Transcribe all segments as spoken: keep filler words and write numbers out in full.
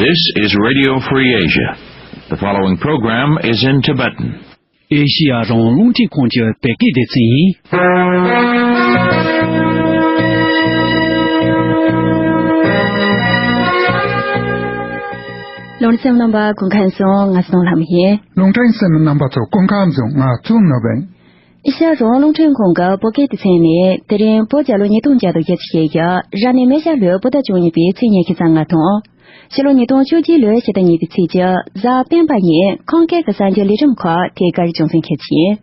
This is Radio Free Asia. The following program is in Tibetan. ཨེ་ཤི་ཡ་རང་དབང་རླུང་འཕྲིན་ཁང་གི་བོད་སྐད་སྡེ་ཚན་ཡིན། རླུང་འཕྲིན་རྣམ་པ་སྐུ་ཁམས་བཟང་། ང་གསུང་ལྷམ་ཡིན། རླུང་འཕྲིན་གསན་མི་རྣམ་པ་ཚོ་སྐུ་ཁམས་བཟང་། ང་ཚོ་ནོར་བན། ཨེ་ཤ་ཡ་རང་དབང་རླུང་འཕྲིན་ཁང་གི་བོད་སྐད་སྡེ་ཚན་ནས་དེ་རིང་བོད་རྒྱལ་ལོ་ཉིས་སྟོང་བརྒྱ་དང་བརྒྱད་ཅུ་ཞེ་བརྒྱད། རབ་གནས་སྨེ་ཤ་ལོའི་བོད་ཟླ་བཅུ་གཉིས་པའི་ཚེས་ཉི་ཤུ་རྩ་ལྔ་དང་། ཕྱི་ལོ་ཉིས་སྟོང་བཅོ་བརྒྱད་ལོའི་ཕྱི་ཟླ་གཉིས་པའི་ཚེས་བཅུ་གཟའ་སྤེན་པ་ཉིན་ཁམས་སྐད་ཀྱི་གསར་འགྱུར་ལས་རིམ་ཁག་དེ་གར་རྒྱང་སྲིང་ཁྱེར་གྱི་ཡིན།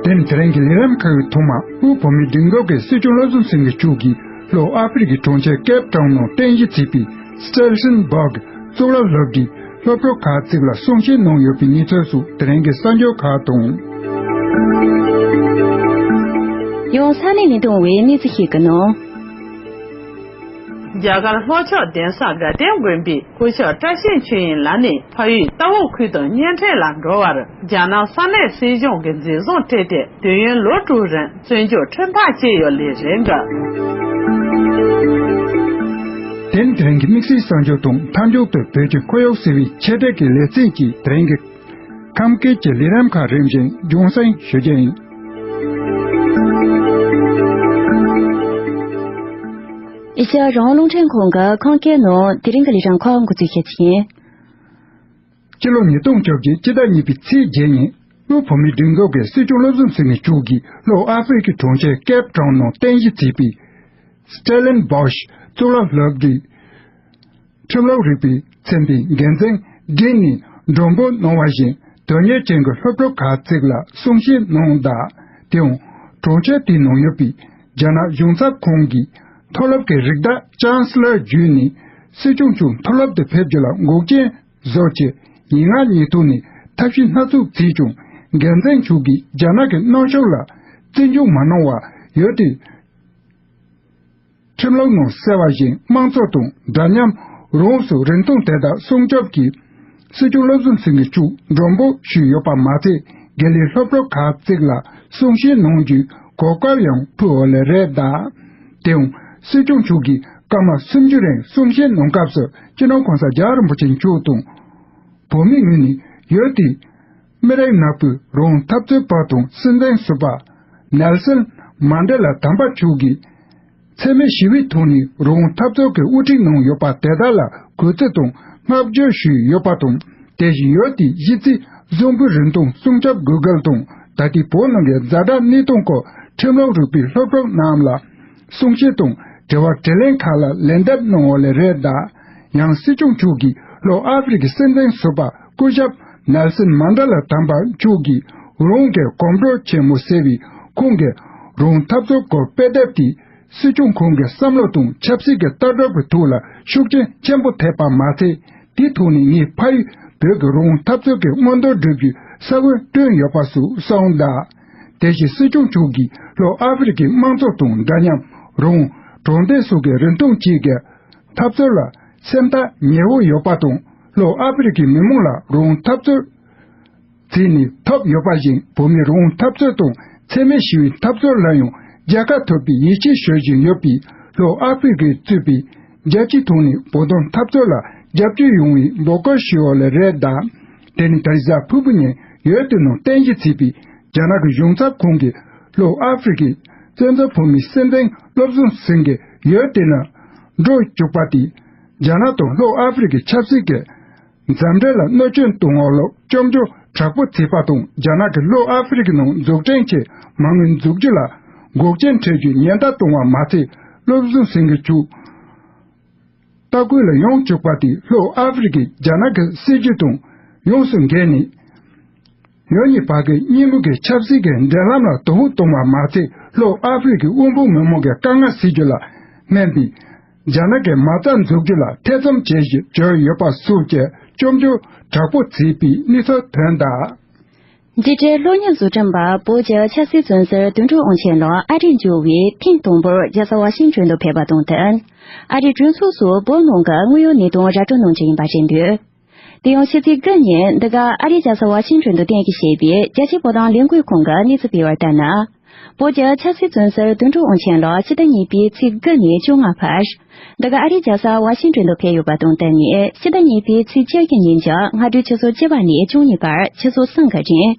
དེ་ནི་དེ་རིང་གི་ལས་རིམ་ཁག་གི་ཐོག་མ། དབུས་བོད་མིའི་སྒྲིག་འཛུགས་ཀྱི་སྲིད་སྐྱོང་བློ་བཟང་སེང་གེ་མཆོག་གིས་ལྷོ་ཨ་ཧྥེ་རི་ཁའི་གྲོང་ཁྱེར་ཀེབ་ཊའུན་ནང་རྟེན་གཞི་བྱས་པའི་སི་ཊེ་ལན་སྦག་གཙུག་ལག་སློབ་གྲྭའི་སློབ་ཕྲུག་ཁག་ཅིག་ལ་གསུང་བཤད་གནང་ཡོད་པའི་གནས་ཚུལ་སོགས་དེ་རིང་གི་གསར་འགྱུར་ཁག་དང་། ཡང་ས་གནས་ནས་བཏང་བའི་གནས་ཚུལ་ཞིག་གི་ནང་། རྒྱ་གར་ལྷོ་ཕྱོགས་གདན་ས་དགའ་ལྡན་དགོན་པའི་སྐུ་ཞབས་བཀྲ་ཤིས་ཆོས་དབྱིངས་ལགས་ནས་ཕ་ཡུལ་རྟ་འོག་ཁུལ་དུ་གཉེན་འཕྲད་ལ་འགྲོ་བར་རྒྱ་ནག་ས་གནས་སྲིད་གཞུང་གིས་འཛིན་བཟུང་སྤྲད་དེ། དུས་ཡུན་ལོ་དྲུག་རིང་བཙོན་འཇུག་ཁྲིམས་ཐག་བཅད་ཡོད་ལས་རེད་འགའ། དེ་ནི་དེ་རིང་གི་དམིགས་བསལ་གསར་འགྱུར་དང་། མཐའ་མཇུག་ཏུ་བོད་ཀྱི་ཁོར་ཡུག་ཟེར་བའི་ཆེད་སྒྲིག་གི་ལེ་ཚན་གྱི་དེ་རིང་གི་ཁམས་སྐད་ཀྱི་ལས་རིམ་ཁག་རིམ་བཞིན་རྒྱང་སྲིང་ཞུ་རྒྱུ་ཡིན། ཨེ་ཤ་ཡ་རང་དབང་རླུང་འཕྲིན་ཁང་གི་ཁམས་སྐད་ནང་དེ་རིང་གི་ལས་རིམ་ཁག་འགོ་འཛུགས་བྱེད་ཀྱི་ཡིན། སྤྱི་ལོ་ཉིས་སྟོང་བཅོ་བརྒྱད་སྤྱི་ཟླ་གཉིས་པའི་ཚེས་བརྒྱད་ཉིན། དབུས་བོད་མིའི་སྒྲིག་འཛུགས་ཀྱི་སྲིད་སྐྱོང་བློ་བཟང་སེང་གེ་མཆོག་གིས་ལྷོ་ཨ་ཧྥེ་རི་ཁའི་གྲོང་ཁྱེར་ཀེབ་ཊའུན་ནང་རྟེན་གཞི་བྱས་པའི་སི་ཊེ་ལན་སྦག་གཙུག་ལག་སློབ་གྲྭའི་ཁྲིམས་ལུགས་རིག་པའི་ཚན་པའི་འགན་འཛིན་ཌིན་ནི་མགྲོན་འབོད་གནང་བ་བཞིན། དོན་གཉེར་ཅན་གྱི་སློབ་ཕྲུག་ཁག་ཅིག་ལ་གསུང་བཤད་གནང་སྟེ། དེའང་གྲོང་ཁྱེར་དེའི་ནང་ཡོད་པའི་རྒྱ་ནག་གཞུང་ཚབ་ཁང་གི་མཐོ་སློབ་ཀྱི་རིགས་བདག་ཅན་སི་ལར་བརྒྱུད་ནས། སྲིད་སྐྱོང་མཆོག་མཐོ་སློབ་ཏུ་ཕེབས་རྒྱུ་ལ་འགོག་རྐྱེན་བཟོ་ཆེད་ཡིག་ངག་ཉེས་རྡུང་ནས་ཐབས་ཤེས་སྣ་ཚོགས་བྱས་ཀྱང་། འགན་འཛིན་མཆོག་གིས་རྒྱ་ནག་གི་གནོན་ཤུགས་ལ་བརྩི་འཇོག་མ་གནང་བར། ཡུལ་དེའི་ཁྲིམས་ལུགས་ནང་གསལ་བ་བཞིན། དམངས་གཙོ་དང་འདྲ་མཉམ། རང་སྲུང་རིན་ཐང་དེ་དག་སྲུང་སྐྱོབ་ཀྱི་སྲིད་སྐྱོང་བློ་བཟང་སེང་གེ་མཆོག་མགྲོན་འབོད་ཞུས་ཡོད་པ་མ་ཚད། དགེ་ལས་སློབ་ཕྲུག་ཁག་ཅིག་ལ་གསུང་བཤད་གནང་རྒྱུའི་གོ་སྐབས་ཡང་ཕུལ་ཡོད་ལེ་རེད་གདའ། དེའང་སྲིད་སྐྱོང་མཆོག་གིས་སྐར་མ་སུམ་ཅུ་རིང་གསུང་བཤད་གནང་སྐབས་སུ། སྤྱི་ནོར་གོང་ས་རྒྱལ་བ་རིན་པོ་ཆེ་མཆོག་དང་། བོད་མིའི་ངོས་ནས་ཡུལ་དེའི་མི་རིགས་ནག་པོའི་རང་དབང་འཐབ་རྩོད་པ་དང་སྲིད་འཛིན་ཟུར་པ་ནེལ་སོན་མན་ཌེ་ལ་དམ་པ་མཆོག་གིས་འཚེ་མེད་ཞི་བའི་ཐོག་ནས་རང་དབང་འཐབ་རྩོད་ཀྱི་དབུ་ཁྲིད་གནང་ཡོད་པ་དེ་དག་ལ་གུས་བརྩི་དང་བསྔགས་བརྗོད་ཞུས་ཡོད་པ་དང་། དེ་བཞིན་ཡུལ་དེའི་གཞི་རྩའི་གསོན་པོའི་རིན་ཐང་སྲུང་སྐྱོབ་དགོས་གལ་དང་། ད་ལྟའི་བོད་ནང་གི་ཛ་དྲག་གནས་སྟངས་སྐོར་ཁྲིམས་ལུགས་རིག་པའི་སློབ་ཕྲུག་རྣམས་ལ་གསུང་བཤད་དང་དྲི་བ་དྲིས་ལན་ཁག་ལ་ལན་འདེབས་གནང་ཡོད་ལེ་རེད་གདའ། ཡང་སྲིད་སྐྱོང་མཆོག་གིས་ལྷོ་ཨ་ཧྥེ་རི་ཁའི་སྲིད་འཛིན་ཟུར་པ་སྐུ་ཞབས་ནེལ་སོན་མན་ཌེ་ལ་དམ་པ་མཆོག་གིས་རང་གི་གོམ་བགྲོད་ཆེན་མོ་ཟེར་བའི་ཁོང་གི་རང་འཐབ་རྩོད་སྐོར་དཔེ་དེབ་དེས། སྲིད་སྐྱོང་ཁོང་གི་བསམ་བློ་དང་ཆབ་སྲིད་ཀྱི་ལྟ་གྲུབ་ཀྱི་ཐོག་ལ་ཤུགས་རྐྱེན་ཆེན་པོ་ཐེབས་པ་མ་ཚད། དེའི་ཐོག་ནས་ངའི་ཕ་ཡུལ་བོད་ཀྱི་རང་དབང་འཐབ་རྩོད་ཀྱི་མངོན་འདོད་བསྒྲུབ་རྒྱུའི་ས་བོན་བསྐྲུན་ཡོད་པ་སོགས་གསུངས་གདའ། དེ་བཞིན་སྲིད་སྐྱོང་མཆོག་གིས་ལྷོ་ཨ་ཧྥེ་རི་ཁའི་དམངས་གཙོ་དང་འདྲ་མཉམ། རང་དབང་། དྲང་བདེན་སོགས་ཀྱི་རིན་ཐང་བཅས་ཀྱི་འཐབ་རྩོད་ལ་སེམས་ཐག་ཉེ་བོ་ཡོད་པ་དང་། ལྷོ་ཨ་ཧྥེ་རི་ཁའི་མི་མང་ལ་རང་དབང་འཐབ་རྩོད་བྱས་ནས་ཐོབ་ཡོད་པ་བཞིན། བོད་མིའི་རང་དབང་འཐབ་རྩོད་དང་འཚེ་མེད་ཞི་བའི་འཐབ་རྩོད་ལ་ཡང་རྒྱལ་ཁ་ཐོབ་པའི་ཡིད་ཆེས་ཞུ་བཞིན་ཡོད་པས། ལྷོ་ཨ་ཧྥེ་རི་ཁས་གཙོས་པའི་རྒྱལ་སྤྱིའི་ཐོག་ནས་བོད་དོན་འཐབ་རྩོད་ལ་རྒྱབ་སྐྱོར་ཡོང་བའི་འབོད་སྐུལ་ཞུས་ཡོད་ལེ་རེད་གདའ། དེ་ནི་ད་རེས་གཟའ་ཕུར་བུ་ཉིན་ཡུལ་དེ་ནང་རྟེན་གཞི་བྱས་པའི་རྒྱ་ནག་གི་གཞུང་ཚབ་ཁང་གིས། ལྷོ་ཨ་ཧྥེ་རི་ཁའི་བཙན་འཛུལ་བོད་མིའི་སྲིད་འཛིན་བློ་བཟང་སེང་གེ་ཡུལ་དེ་ནང་འགྲོ་བཅུག་པ་དེས། རྒྱ་ནག་དང་ལྷོ་ཨ་ཧྥེ་རི་ཁའི་ཆབ་སྲིད་ཀྱི་འཚམས་འདྲི་ལ་གནོད་སྐྱོན་གཏོང་བ་ལ་སྐྱོན་བརྗོད་དྲག་པོ་བྱས་པ་དང་། རྒྱ་ནག་གིས་ལྷོ་ཨ་ཧྥེ་རི་ཁའི་ནང་འཛུགས་སྐྲུན་ཆེད་མ་དངུལ་འཛུགས་རྒྱུ་ལ་འགོག་རྐྱེན་འཕྲད་རྒྱུའི་ཉེན་བརྡ་བཏང་བ་མ་ཚད། བློ་བཟང་སེང་གེ་མཆོག་ལྟ་སྐུལ་ལ་ཡོང་བཅུག་པ་དེས། ལྷོ་ཨ་ཧྥེ་རི་ཁས་རྒྱ་ནག་གི་སྲིད་ཇུས་དང་ཡོངས་སུ་འགལ་ནས། ཡུལ་གཉིས་བར་གྱི་གཉིས་མོས་ཀྱི་ཆབ་སྲིད་ཀྱི་འབྲེལ་ལམ་ལ་དོ་ཕོག་གཏོང་བ་མ་ཚད། ལྷོ་ཨ་ཧྥེ་རི་ཁའི་དབུལ་པོ་མི་མང་གི་དཀའ་ངལ་སེལ་རྒྱུ་ལ་སྨན་པའི་རྒྱ་ནག་གི་མ་རྩ་འཛུགས་རྒྱུ་ལ་ཐེ་ཚོམ་བྱེད་བཞིན་བྱོན་ཡོད་པ་སོགས་ཀྱི་སྐྱོན་བརྗོད་དྲག་པོ་བྱས་པའི་གནས་ཚུལ་ཐོན་གདའ། འདི་འདྲའི་གློག་བརྙན་བཟོ་སྐྲུན་པ་བོད་ཀྱི་ཆབ་སྲིད་བཙོན་ཟུར་དོན་གྲུབ་དབང་ཆེན་ལགས་ཨ་རིར་འབྱོར་བའི་ཐེངས་དང་པོར་རྒྱལ་ས་ཝ་ཤིང་ཏོན་དུ་ཕེབས་པ་དང་བསྟུན། ཨ་རིའི་གྲོས་ཚོགས་སུ་བོད་ནང་གི་དངོས་ཡོད་གནས་སྟངས་ར་སྤྲོད་གནང་རྒྱུ་ཡིན་པ་རེད་འདུག་དེ་ཡང་ཕྱི་ཚེས་དགུ་ཉིན་འདི་ག་ཨ་རིའི་རྒྱལ་ས་ཝ་ཤིང་ཏོན་དུ་རྟེན་གཞི་བྱས་པའི་རྒྱལ་སྤྱིའི་བོད་དོན་ལས་འགུལ་ཁང་གིས་གནས་ཚུལ་སྤེལ་བར་ལྟར་ན། ། བོད་ཀྱི་ཆབ་སྲིད་བཙོན་ཟུར་དོན་གྲུབ་དབང་ཆེན་ལགས་ཕྱི་ཟླ་གཉིས་པའི་ཚེས་དགུ་ནས་བཅོ་ལྔ་བར། འདི་ག་ཨ་རིའི་རྒྱལ་ས་ཝ་ཤིང་ཏོན་དུ་ཕེབས་ཡོད་པ་དང་བསྟུན་ནས་ཕྱི་ཟླ་གཉིས་པའི་ཚེས་བཅུ་དགུ་ཉིན་གྱི་སྔ་དྲོའི་ཆུ་ཚོད་བཅུ་པ་ནས་བཅུ་གཉིས་བར་ཆུ་ཚོད་གསུམ་གྱི་རིང་།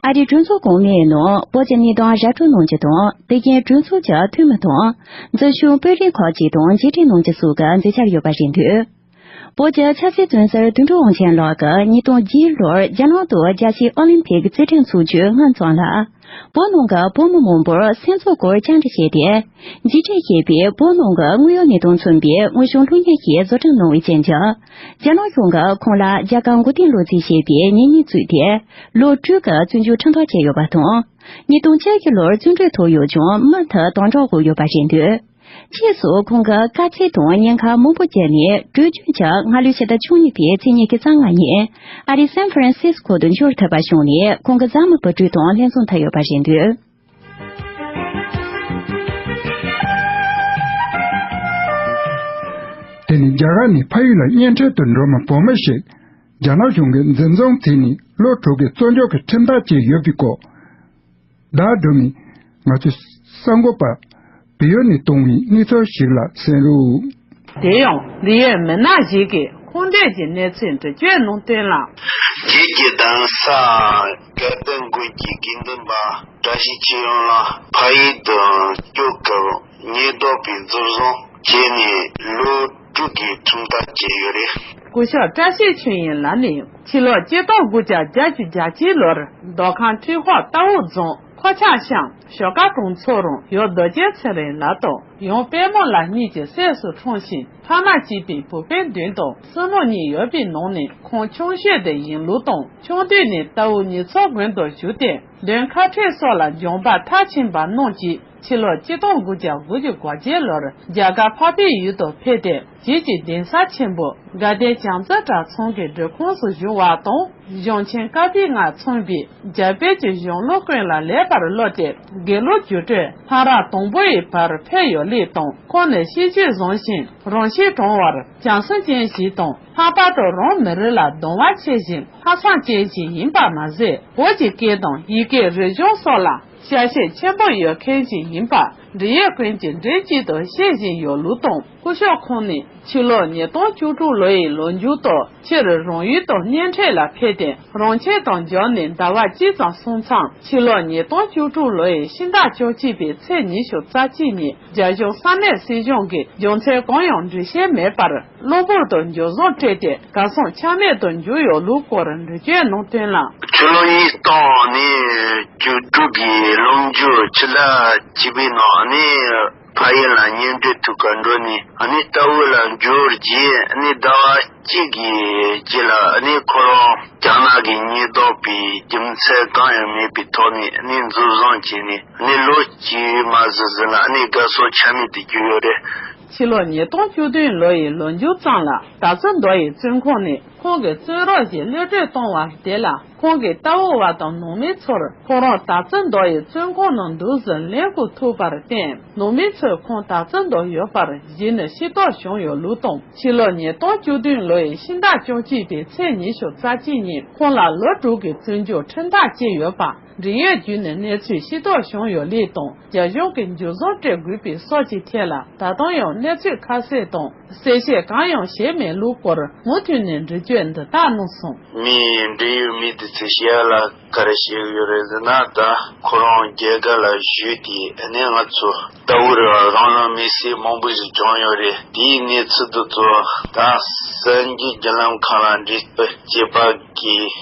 ཨ་རིའི་གྲོས་ཚོགས་གོང་མའི་ནང་བོད་ཀྱི་གནས་སྟངས་ར་སྤྲོད་གནང་རྒྱུ་དང་དེ་བཞིན་གྲོས་ཚོགས་ཀྱི་འཐུས་མི་དང་། འཛིན་སྐྱོང་དཔོན་རིགས་ཁག་ཅིག་དང་མཇལ་འཕྲད་གནང་རྒྱུ་སོགས་ཀྱི་མཛད་འཆར་ཡོད་པ་རེད་འདུག། བོད་ཀྱི་ཆབ་སྲིད་བཙོན་ཟུར་དོན་གྲུབ་དབང་ཆེན་ལགས་ཀྱིས་ཉིས་སྟོང་བརྒྱད་ལོར་རྒྱ་ནག་ཏུ་རྒྱལ་སྤྱིའི་ཨོ་ལིམ་ཕིག་རྩེད་འགྲན་འཚོགས་རྒྱུའི་སྔོན་ཙམ་ལ། བོད་ནང་གི་བོད་མི་མང་པོར་སེམས་ཚོར་སྐོར་བཅར་འདྲི་བྱས་ཏེ། འཇིགས་བྲལ་ཞེས་པའི་བོད་ནང་གི་དངོས་ཡོད་གནས་སྟངས་མཚོན་པའི་དངོས་བྱུང་གློག་བརྙན་ཞིག་བཟོ་སྐྲུན་གནང་བའི་རྐྱེན་གྱིས། རྒྱ་ནག་གཞུང་གིས་ཁོང་ལ་རྒྱ་གར་མགོ་རྟིང་སློབ་གཙོ་ཞེས་པའི་མྱ་ངན་བཙུགས་ཏེ། ལོ་དྲུག་གི་བཙོན་འཇུག་ཁྲིམས་ཐག་བཅད་ཡོད་པ་དང་། ཉིས་སྟོང་བཅུ་བཞི་ལོར་བཙོན་གྲོལ་ཐོབ་ཡོད་ཀྱང་མུ་མཐུད་དམ་དྲག་འོག་ཡོད་པ་རེད་འདུག། ཕྱིས་སུ་ཁོང་གི་དཀའ་སྤྱད་དང་ཉེན་ཁ་མང་པོ་བརྒྱུད་ནས་བྲོས་བྱོལ་གྱིས་སྔ་ལོའི་ཕྱི་ཟླ་བཅུ་གཉིས་པའི་ཚེས་ཉི་ཤུ་རྩ་ལྔ་ཉིན་ཨ་རིའི་སན་ཧྥ་རན་སིས་ཀོ་དུ་འབྱོར་ཐུབ་པ་བྱུང་ནས་ཁོང་གི་བཟའ་མི་བུ་ཕྲུག་དང་ལྷན་འཛོམས་ཐུབ་ཡོད་པ་རེད་འདུག། དེ་ནི་རྒྱ་གར་ནས་ཕ་ཡུལ་ལ་གཉེན་འཕྲད་དུ་འགྲོ་མི་བོད་མི་ཞིག་རྒྱ་ནག་གཞུང་གིས་འཛིན་བཟུང་བྱས་ནས་ལོ་དྲུག་གི་བཙོན་འཇུག་གི་ཁྲིམས་ཐག་བཅད་ཡོད་པའི་སྐོར། བརྡ་སྒྲོན་མི། ང་ཚོའི་གསར་འགོད་པ། བལ་ཡུལ་ནས་བཏང་བའི་གནས་ཚུལ་ཞིག་ལ་གསན་རོགས། དེ་ཡང་འབྲེལ་ཡོད་མི་སྣ་ཞིག་གིས་ཁོང་འདྲས་ཀྱི་གནས་ཚུལ་འདྲི་གཅོད་གནང་དོན་ལ། རྒྱལ་གྱི་གདན་ས་དགའ་ལྡན་དགོན་གྱི་དགེ་འདུན་པ་བཀྲ་ཤིས་ཆོས་དབྱིངས་ལགས་ཕ་ཡུལ་དུ་སྐྱོད་སྐབས་ཉེན་རྟོག་པས་འཛིན་བཟུང་བྱས་ནས་ལོ་དྲུག་གི་ཁྲིམས་ཐག་བཅད་ཡོད་རེད། སྐུ་ཞབས་བཀྲ་ཤིས་ཆོས་དབྱིངས་ལགས་ནི་ཕྱི་ལོ་ཆིག་སྟོང་དགུ་བརྒྱ་བརྒྱད་ཅུ་གྱ་གཅིག་ལོར་མདོ་ཁམས་ཁྲི་ཧོར་རྟའུ་རྫོང་ཁོ་ཆག་ཤང་ཞོ་ཀ་གྲོང་ཚོ་རོང་ཡུལ་རྡོ་རྗེ་ཚེ་རིང་ལགས་དང་ཡང་དཔལ་མོ་ལགས་གཉིས་ཀྱི་སྲས་སུ་འཁྲུངས་ཤིང་། ཕ་མ་གཅིག་པའི་བུ་སྤུན་བདུན་དང་བཙུན་མོ་གཉིས་ཡོད་པའི་ནང་ནས་ཁོང་ཆུང་ཤོས་དེ་ཡིན་ལུགས་དང་། ཆུང་དུས་ནས་རྟའུ་ཉི་ཚོ་དགོན་དུ་བཞུགས་ཏེ། འདོན་ཁ་ཕྲལ་སོགས་ལ་སྦྱངས་པ་མཐར་ཕྱིན་པ་རྣམས་ཀྱིས། ཕྱི་ལོ་ཆིག་སྟོང་དགུ་བརྒྱ་དགུ་བཅུ་གོ་བརྒྱད་ལོར་རྒྱ་གར་འཕགས་པའི་ཡུལ་དུ་ཕེབས་ཏེ། རྗེས་ཀྱི་གདན་ས་ཆེན་པོ་དགའ་ལྡན་བྱམས་བརྩེ་གྲྭ་ཚང་གི་སྒྲིག་ཁོངས་སུ་ཞུགས་པ་དང་། གཞུང་ཆེན་བཀའ་པོད་ལྔ་མཚོན་པའི་རྒྱ་བོད་ཀྱི་གཞུང་ལུགས་ཀུན་ལ་ལེགས་པར་སློབ་སྟེ། དགེ་ལུགས་རྒྱུགས་སྤྲོད་ལྷ་རབ་དང་པོ་ཡི་བར་ཕེབས་ཡོད་ལུགས་དང་། ཁོང་ནི་ཤེས་རྒྱུད་བཟང་ཞིང་རང་ཤེད་དྲང་བར་བྱམས་སེམས་ཅན་ཞིག་དང་། ལྷག་པར་དུ་རང་མི་རིགས་ལ་གདུང་བ་ཆེ་ཞིང་ལྷག་བསམ་ཅན་ཞིག་ཡིན་པ་མ་ཟད། བོད་ཀྱི་སྐད་དང་ཡི་གེ་རིག་གཞུང་སོགས་ལ་ཤ་ཞེན་ཆེན་པོ་ཡོད་མཁན་ཞིག་ཡིན་པ་འབྲེལ་ཡོད་ཀུན་གྱིས་མགྲིན་གཅིག་ཏུ་བཤད་བཞིན་ཡོད་ལུགས་དང་། སྐུ་ཞབས་ཁོང་ནི་ཕྱི་ལོ་ཉིས་སྟོང་བཅུ་དྲུག་ལོ་ཡི་ལོ་མཇུག་ཏུ་ཕྱིར་རང་ཡུལ་དུ་གཉེན་འཕྲད་ལ་ཕེབས་ཏེ། རང་ཆས་དང་སྦྱར་ནས་ཟླ་བ་གཅིག་ཙམ་སོང་མཚམས། ཕྱི་ལོ་ཉིས་སྟོང་བཅུ་དྲུག་ལོ་ཡི་ཕྱི་ཟླ་བཅུ་གཅིག་པའི་ཚེས་ཉི་ཤུ་རྩ་གཅིག་ཉིན། རྒྱ་གཞུང་ས་གནས་སྲིད་གཞུང་གིས་རྒྱུ་མཚན་གང་ཡང་འགྲེལ་བཤད་མེད་པར། གློ་བུར་དུ་འཇུ་བཟུང་སྤྲད་དེ། གར་སོང་ཆ་མེད་དུ་གྱུར་ཡོད་ལུགས་སྐོར་འགྲེལ་བརྗོད་གནང་དོན་ལ། ཕྱི་ལོ་ཉིས་སྟོང་ནས་བཅུ་དྲུག་གི་ལོ་མཇུག་ཕྱི་ཟླ་བཅུ་པའི་ནང་ནས་ཕ་ཡུལ་ལ་གཉེན་སྒྲིག་ཐུག་ག་འགྲོ་ནས། ཨ་ནི་རྟའུ་ལ་འབྱོར་རྗེས། ཨ་ནི་ཟླ་བ་གཅིག་གི་རྗེས་ལ། ཨ་ནི་ཁོ་རང་རྒྱ་ནག་གི་ཉེན་རྟོག་པས་རྒྱུ་མཚན་གང་ཡང་མེད་པའི་ཐོག་ནས། ཨ་ནི་འཛིན་བཟུང་བྱས་ནས། ཨ་ནི་ལོ་གཅིག་མ་ཟིན་ཟིན་ལ། ཨ་ནི་གར་སོང་ཆ་མེད་དུ་གྱུར་ཡོད་རེད། ཕྱི་ལོ་ཉིས་སྟོང་བཅུ་བདུན་ལོ་ཡི་ལོ་མཇུག་ཙམ་ལ། དར་ཚུལ་མདོ་ཡི་བཙོན་ཁང་ནས་ཁོང་གི་བཙོན་རོགས་ཞིག་གློད་གྲོལ་བཏང་བ་དེ་ལ། ཁོང་གི་ལྟ་འོག་པ་དང་ནང་མི་ཚོར། ཁོང་རང་དར་ཚུལ་མདོ་ཡི་བཙོན་ཁང་ནང་འདུག་ཟིན་ལེན་དགོས་ཐུག་པར་བརྟེན། ནང་མི་ཚོས་ཁོང་དར་ཚུལ་མདོ་ཡོད་པར་གཞི་ནས་ཤེས་རྟོགས་བྱུང་ཡོད་ལུགས་དང་། ཕྱི་ལོ་ཉིས་སྟོང་བཅུ་བདུན་ལོ་ཡི་ཕྱི་ཟླ་བཅུ་གཅིག་པའི་ཚེས་ཉི་ཤུ་རྩ་གཅིག་ཉིན་ཁོང་ལ་ལོ་དྲུག་གི་བཙོན་འཇུག་ཁྲིམས་ཐག་བཅད་ཡོད་པ། འབྲེལ་ཡོད་བརྒྱུད་ནས་གནས་ཚུལ་ཤེས་རྟོགས་བྱུང་ཡོད་ལུགས་དང་། རྒྱ་གཞུང་གིས་འཇུ་བཟུང་སྤྲད་དགོས་པའི་སོགས་ཀྱི་ཐད་ལ་ད་དུང་ཡང་གནས་ཚུལ་ཁ་གསལ་དང་གསལ་བཤད་གང་ཡང་བྱས་མེད་ལུགས་སྐོར་མུ་མཐུད་ནས་འགྲེལ་བརྗོད་འདི་ལྟར་གནང་སོང་། མི་འབྲེལ་ཡོད་མི་དེ་ཚོས་བཤད་ཡ་ལ་ག་རེ་བཤད་ཀྱི་ཡོད་རེད་ཟེར་ན། ད་ཁོ་རང་རྒྱ་གར་ལ་བཞུད་དེ། ཨ་ནི་ང་ཚོ་ལྟ་བུ་རེད་བ། རང་ལ་མི་སེར་མང་པོ་ཞིག་བྱུང་ཡོད་རེད། དེའི་གནས་ཚུལ་དེ་ཚོ་ད་གསར་འགྱུར་བརྒྱུད་ལམ་ཁག་ལ་འགྲེལ་བཤད་པ་གི་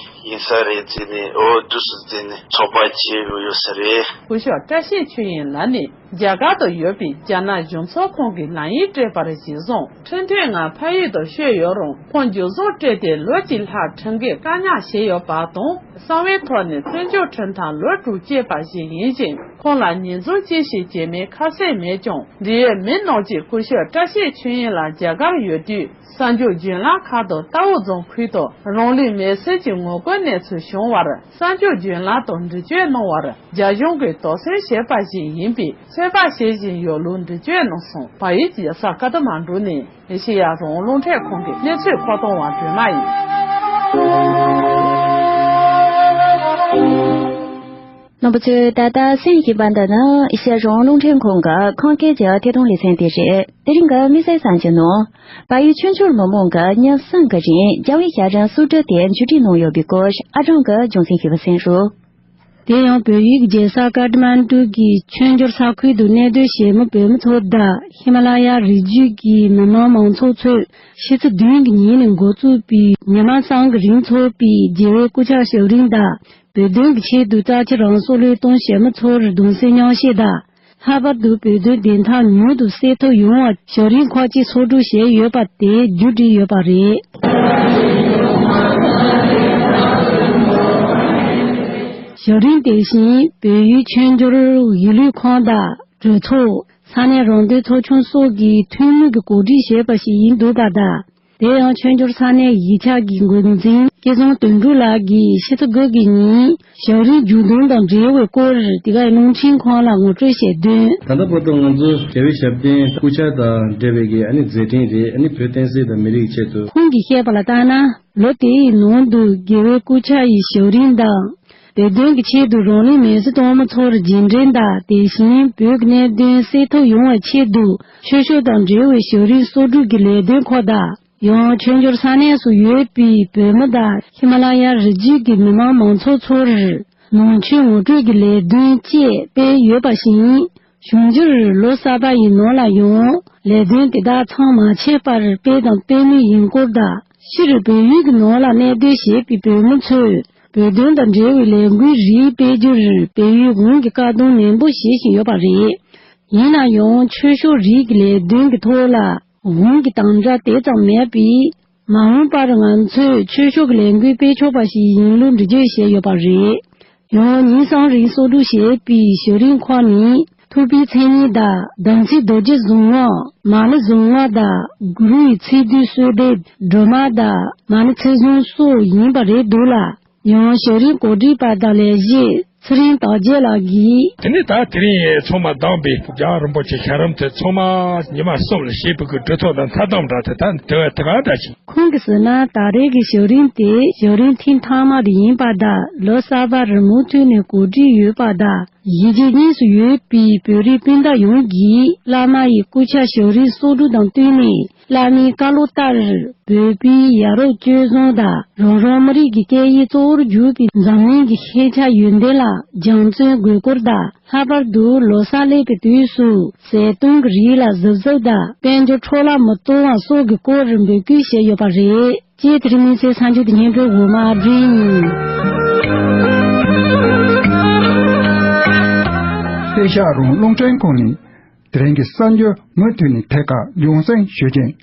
ཡིན་ས་རེད་ཟེར་ནས། འོ་འདུག་སེ་ཟེར་ནས་ཚོགས་པ་བྱས་ཡོད་ས་རེད། སྐུ་ཞབས་བཀྲ་ཤིས་ཆོས་དབྱིངས་ལགས་ནི་རྒྱ་གར་དུ་ཡོད་པའི་རྒྱ་ནག་གཞུང་ཚབ་ཁང་གི་ལམ་ཡིག་སྤྲད་པར་གཞིར་བཟུང་ཁྲིམས་མཐུན་ངང་ཕ་ཡུལ་དུ་བསྐྱོད་ཡོད་རུང་། ཁོང་འཇུ་བཟུང་སྤྲད་དེ་ལོ་གཅིག་ལྷག་ཁྲིམས་འགལ་བཀག་ཉར་བྱས་ཡོད་པ་དང་། གསང་བའི་ཐོག་ནས་བཙོན་འཇུག་ཁྲིམས་ཐག་ལོ་དྲུག་བཅད་པ་ཞིག་ཡིན་ཞིང་། ཁོང་ལ་ཉེས་འཛུགས་ཅི་ཞིག་བྱས་མིན་ཁ་གསལ་མེད་ཀྱང་། འབྲེལ་ཡོད་མི་རྣམས་ཀྱིས་སྐུ་ཞབས་བཀྲ་ཤིས་ཆོས་དབྱིངས་ལགས་རྒྱ་གར་ཡོད་དུས། གསར་འགྱུར་བརྒྱུད་ལམ་ཁག་ཏུ་རྟའུ་རྫོང་ཁུལ་དུ་རང་ལུས་མེར་སྲེག་གི་ངོ་རྒོལ་གནས་ཚུལ་བྱུང་བར། གསར་འགྱུར་བརྒྱུད་ལམ་དུ་འགྲེལ་བརྗོད་གནང་བར་རྒྱ་གཞུང་གིས་དོགས་ཟོན་བྱས་པ་ཞིག་ཡིན་པའི་ཚོད་དཔག་བྱེད་བཞིན་ཡོད་ལུགས་འགྲེལ་བརྗོད་གནང་སོང་། བལ་ཡུལ་གྱི་རྒྱལ་ས་ཀ་ཐ་མན་གྲུ་ནས་ཨེ་ཤེ་ཡ་རང་དབང་རླུང་འཕྲིན་ཁང་གི་གནས་ཚུལ་མཁོ་གཏོང་བ་སྒྲོལ་མ་ཡིན། རྣམ་པ་ཚོས་ད་ལྟ་གསན་བཞིན་པ་འདི་ནི་ཨེ་ཤ་ཡ་རང་དབང་རླུང་འཕྲིན་ཁང་གི་ཁམས་སྐད་ཀྱི་ཐད་གཏོང་ལེ་ཚན་དེ་རེད། དེ་རིང་གི་དམིགས་བསལ་གསར་འགྱུར་ནང་། བལ་ཡུལ་ཆོས་འབྱོར་མི་མང་གི་ཉིན་གསུམ་གྱི་རིང་རྒྱལ་བའི་ཞབས་བརྟན་གསོལ་སྒྲུབ་དེ་མཇུག་སྒྲིལ་གནང་ཡོད་པའི་སྐོར་ཨ་ཀྲང་གིས་རྒྱང་སྲིང་ཞུས་པ་གསན་རོགས། དེ་ཡང་བལ་ཡུལ་གྱི་རྒྱལ་ས་ཀ་ཏ་མན་ཀྲུ་གི་ཆོས་འབྱོར་ས་ཁུལ་དུ་གནས་སྡོད་བྱེད་མི་བོད་མི་ཚོ་དང་ཧི་མ་ལ་ཡ་རི་རྒྱུད་ཀྱི་མི་མང་མང་ཚོགས་ཚོས་ཕྱི་ཚེས་བདུན་གྱི་ཉིན་ནས་འགོ་བཙུགས་པའི་ཉི་མ་གསུམ་གྱི་རིང་འཚོགས་པའི་རྒྱལ་བའི་སྐུ་ཕྱྭ་ཞབས་རིམ་དང་། བོད་དོན་གྱི་ཆེད་དུ་རྩ་ཆེ་རང་སྲོག་བློས་གཏོང་བྱེད་མི་ཚོར་གདུང་སེམས་མཉམ་བསྐྱེད་དང་། ལྷག་པར་དུ་བོད་དོན་བདེན་མཐའ་མྱུར་དུ་གསལ་ཐུབ་ཡོང་བར་ཞབས་རིམ་ཁག་ཅིག་ཚོགས་སྒྲུབ་བྱས་ཡོད་པ་དེ་མཇུག་བསྒྲིལ་ཡོད་པ་རེད། ཞབས་རིམ་དེ་བཞིན་བལ་ཡུལ་ཆོས་འབྱོར་གཞིས་ལུས་ཁང་དང་གྲོས་ཚོགས། ས་གནས་རང་དོན་ཚོགས་ཆུང་སོགས་ཀྱིས་ཐུན་མོང་གིས་གོ་སྒྲིག་བྱས་པ་ཞིག་ཡིན་འདུག་པ་དང་། དེ་ཡང་ཆོས་འབྱོར་ས་གནས་གཞིས་ཆགས་ཀྱི་འགོ་འཛིན་སྐལ་བཟང་དོན་གྲུབ་ལགས་ཀྱིས་ཕྱི་ཚེས་དགུ་གི་ཉིན་ཞབས་རིམ་མཇུག་སྡོམ་དང་འབྲེལ་བའི་སྐོར་དེ་གའི་རླུང་འཕྲིན་ཁང་ལ་ངོ་སྤྲོད་བྱས་དོན། ད་ལྟ་བར་དུ་ང་ཚོ་རྒྱལ་བའི་ཞབས་བརྟན་སྐུ་ཕྱྭ་དང་འབྲེལ་བའི་གི་ཨ་ནི་མཛད་འཕྲིན་རེད། ཨ་ནི་བོད་བསྟན་སྲིད་དང་མི་རིགས་ཆེད་དུ། ཁོང་གིས་བཤད་པ་ལ་ལྟར་ན། ལོ་དེའི་ནང་དུ་རྒྱལ་བའི་སྐུ་ཕྱྭ་ཡི་ཞབས་རིམ་དང་། བོད་དོན་གྱི་ཆེད་དུ་རང་ལུས་མེར་སྲེག་གཏོང་མི་ཚོར་རྗེས་དྲན་དང་། དེ་བཞིན་བོད་ཀྱི་གནད་དོན་སེལ་ཐབས་ཡོང་བའི་ཆེད་དུ་ཆོས་ཕྱོགས་དང་འབྲེལ་བའི་ཞབས་རིམ་གསོག་སྒྲུབ་ཀྱི་ལས་དོན་ཁག་དང་། ཡང་ཆོས་འབྱོར་ས་གནས་སུ་ཡོད་པའི་བོད་མི་དང་ཧི་མ་ལ་ཡ་རི་རྒྱུད་ཀྱི་མི་མང་མང་ཚོགས་ཚོར་ནང་ཆོས་ངོ་སྤྲོད་ཀྱི་ལས་དོན་བཅས་སྤེལ་ཡོད་པ་བཞིན། འབྱུང་འགྱུར་ལོ་གསར་པ་ཡི་ནང་ལ་ཡང་ལས་དོན་དེ་དག་མཚམས་མ་ཆད་པར་སྤེལ་དང་སྤེལ་མུས་ཡིན་སྐོར་དང་། སྤྱིར་བལ་ཡུལ་གྱི་ནང་ལ་གནས་སྡོད་བྱེད་པའི་བོད་མི་ཚོས་བོད་དོན་དང་འབྲེལ་བའི་ལས་འགུལ་རིགས་སྤེལ་རྒྱུར་བལ་ཡུལ་གོང་གི་བཀག་སྡོམ་ནན་པོ་བྱེད་བཞིན་ཡོད་པ་རེད། ཡིན་ན་ཡང་ཆོས་ཕྱོགས་རིགས་ཀྱི་ལས་དོན་གྱི་ཐོག་ལ་གོང་གི་དམ་བཅའ་དེ་ཙམ་མེད་པས། མ་འོངས་པར་ང་ཚོས་ཆོས་ཕྱོགས་ཀྱི་ལས་འགུལ་སྤེལ་ཆོག་པ་ཞིག་ཡིན་ལུགས་འགྲེལ་བརྗོད་བྱས་ཡོད་པ་རེད། ཡང་ཉིན་གསུམ་རིང་གསོག་སྒྲུབ་བྱས་པའི་ཞབས་རིམ་ཁག་ནི། ཐུབ་པའི་མཚན་ཉིད་དང་། དམ་ཚིག་རྡོ་རྗེ་གཟུངས་སྔགས། མ་ཎི་གཟུངས་སྔགས་དང་། གུ་རུའི་ཚིག་བསྡུས་གསོལ་འདེབས། སྒྲོལ་མ་དང་། མ་ཎི་ཚིག་གཟུངས་སོགས་ཡིན་པ་རེད་འདུག་ལ། ཡང་ཞབས་རིམ་གོ་སྒྲིག་པ་དང་ལས་བྱེད་ཚེ་རིང་དར་རྒྱས་ལགས་ཀྱིས། དེ་ནས་ད་དེ་རིང་ཚང་མ་བདམས་པའི་རྒྱལ་བ་རིན་པོ་ཆེ་ཞབས་རིམ་དེ་ཚང་མ་ཉི་མ་གསུམ་ལ་བྱེད་པའི་གི་གྲོས་ཚོགས་དང་མཐའ་བསྡོམས་འདྲ་དེ་ད་དེ་བས་དེ་ག་འདྲ་ཞིག་ཁོང་གིས་ཟེར་ན། ད་རེས་ཀྱི་ཞབས་རིམ་དེ་ཞབས་རིམ་ཐེངས་མཐའ་མ་དེ་ཡིན་པ་དང་། ལོ་གསར་པ་རིང་མོ་ཐོག་ནས་གོ་སྒྲིག་ཡོད་པ་དང་། གཞིས་བྱེས་གཉིས་སུ་ཡོད་པའི་བོད་རིགས་སྤུན་ཟླ་ཡོངས་ཀྱིས་བླ་མ་ཡི་སྐུ་ཕྱྭ་ཞབས་རིམ་གསོག་སྒྲུབ་དང་བསྟུན་ནས། བླ་མའི་བཀའ་སློབ་ལྟར་བོད་པའི་ཡ་རབས་སྤྱོད་བཟང་དང་། རང་རང་མི་རིགས་ཀྱི་སྐད་ཡིག་གཙོ་བོར་གྱུར་པའི་འཛམ་གླིང་གི་ཤེས་བྱ་ཡོན་ཏན་ལ་སྦྱང་བརྩོན་དགོས་སྐོར་དང་། ལྷག་པར་དུ་ལོ་གསར་སླེབས་པའི་དུས་སུ་ཟས་བཏུང་གི་རིགས་ལ་གཟབ་གཟབ་དང་། དཔལ་འབྱོར་འཕྲོ་བརླག་མི་གཏོང་བ་སོགས་ཀྱི་སྐོར་འབོད་སྐུལ་བྱས་ཡོད་པ་རེད། ཅེས་དེ་རིང་དམིགས་བསལ་གསར་འགྱུར་དེ་སྙན་སྒྲོན་འོག་མ་བསྒྲིགས་ཡིན། ཨེ་ཤ་ཡ་རང་དབང་རླུང་འཕྲིན་ཁང་ནས་དེ་རིང་གི་གསར་འགྱུར་མུ་མཐུད་ནས་ཐད་ཀར་རྒྱང་སྲིང་ཞུ་རྒྱུ་ཡིན།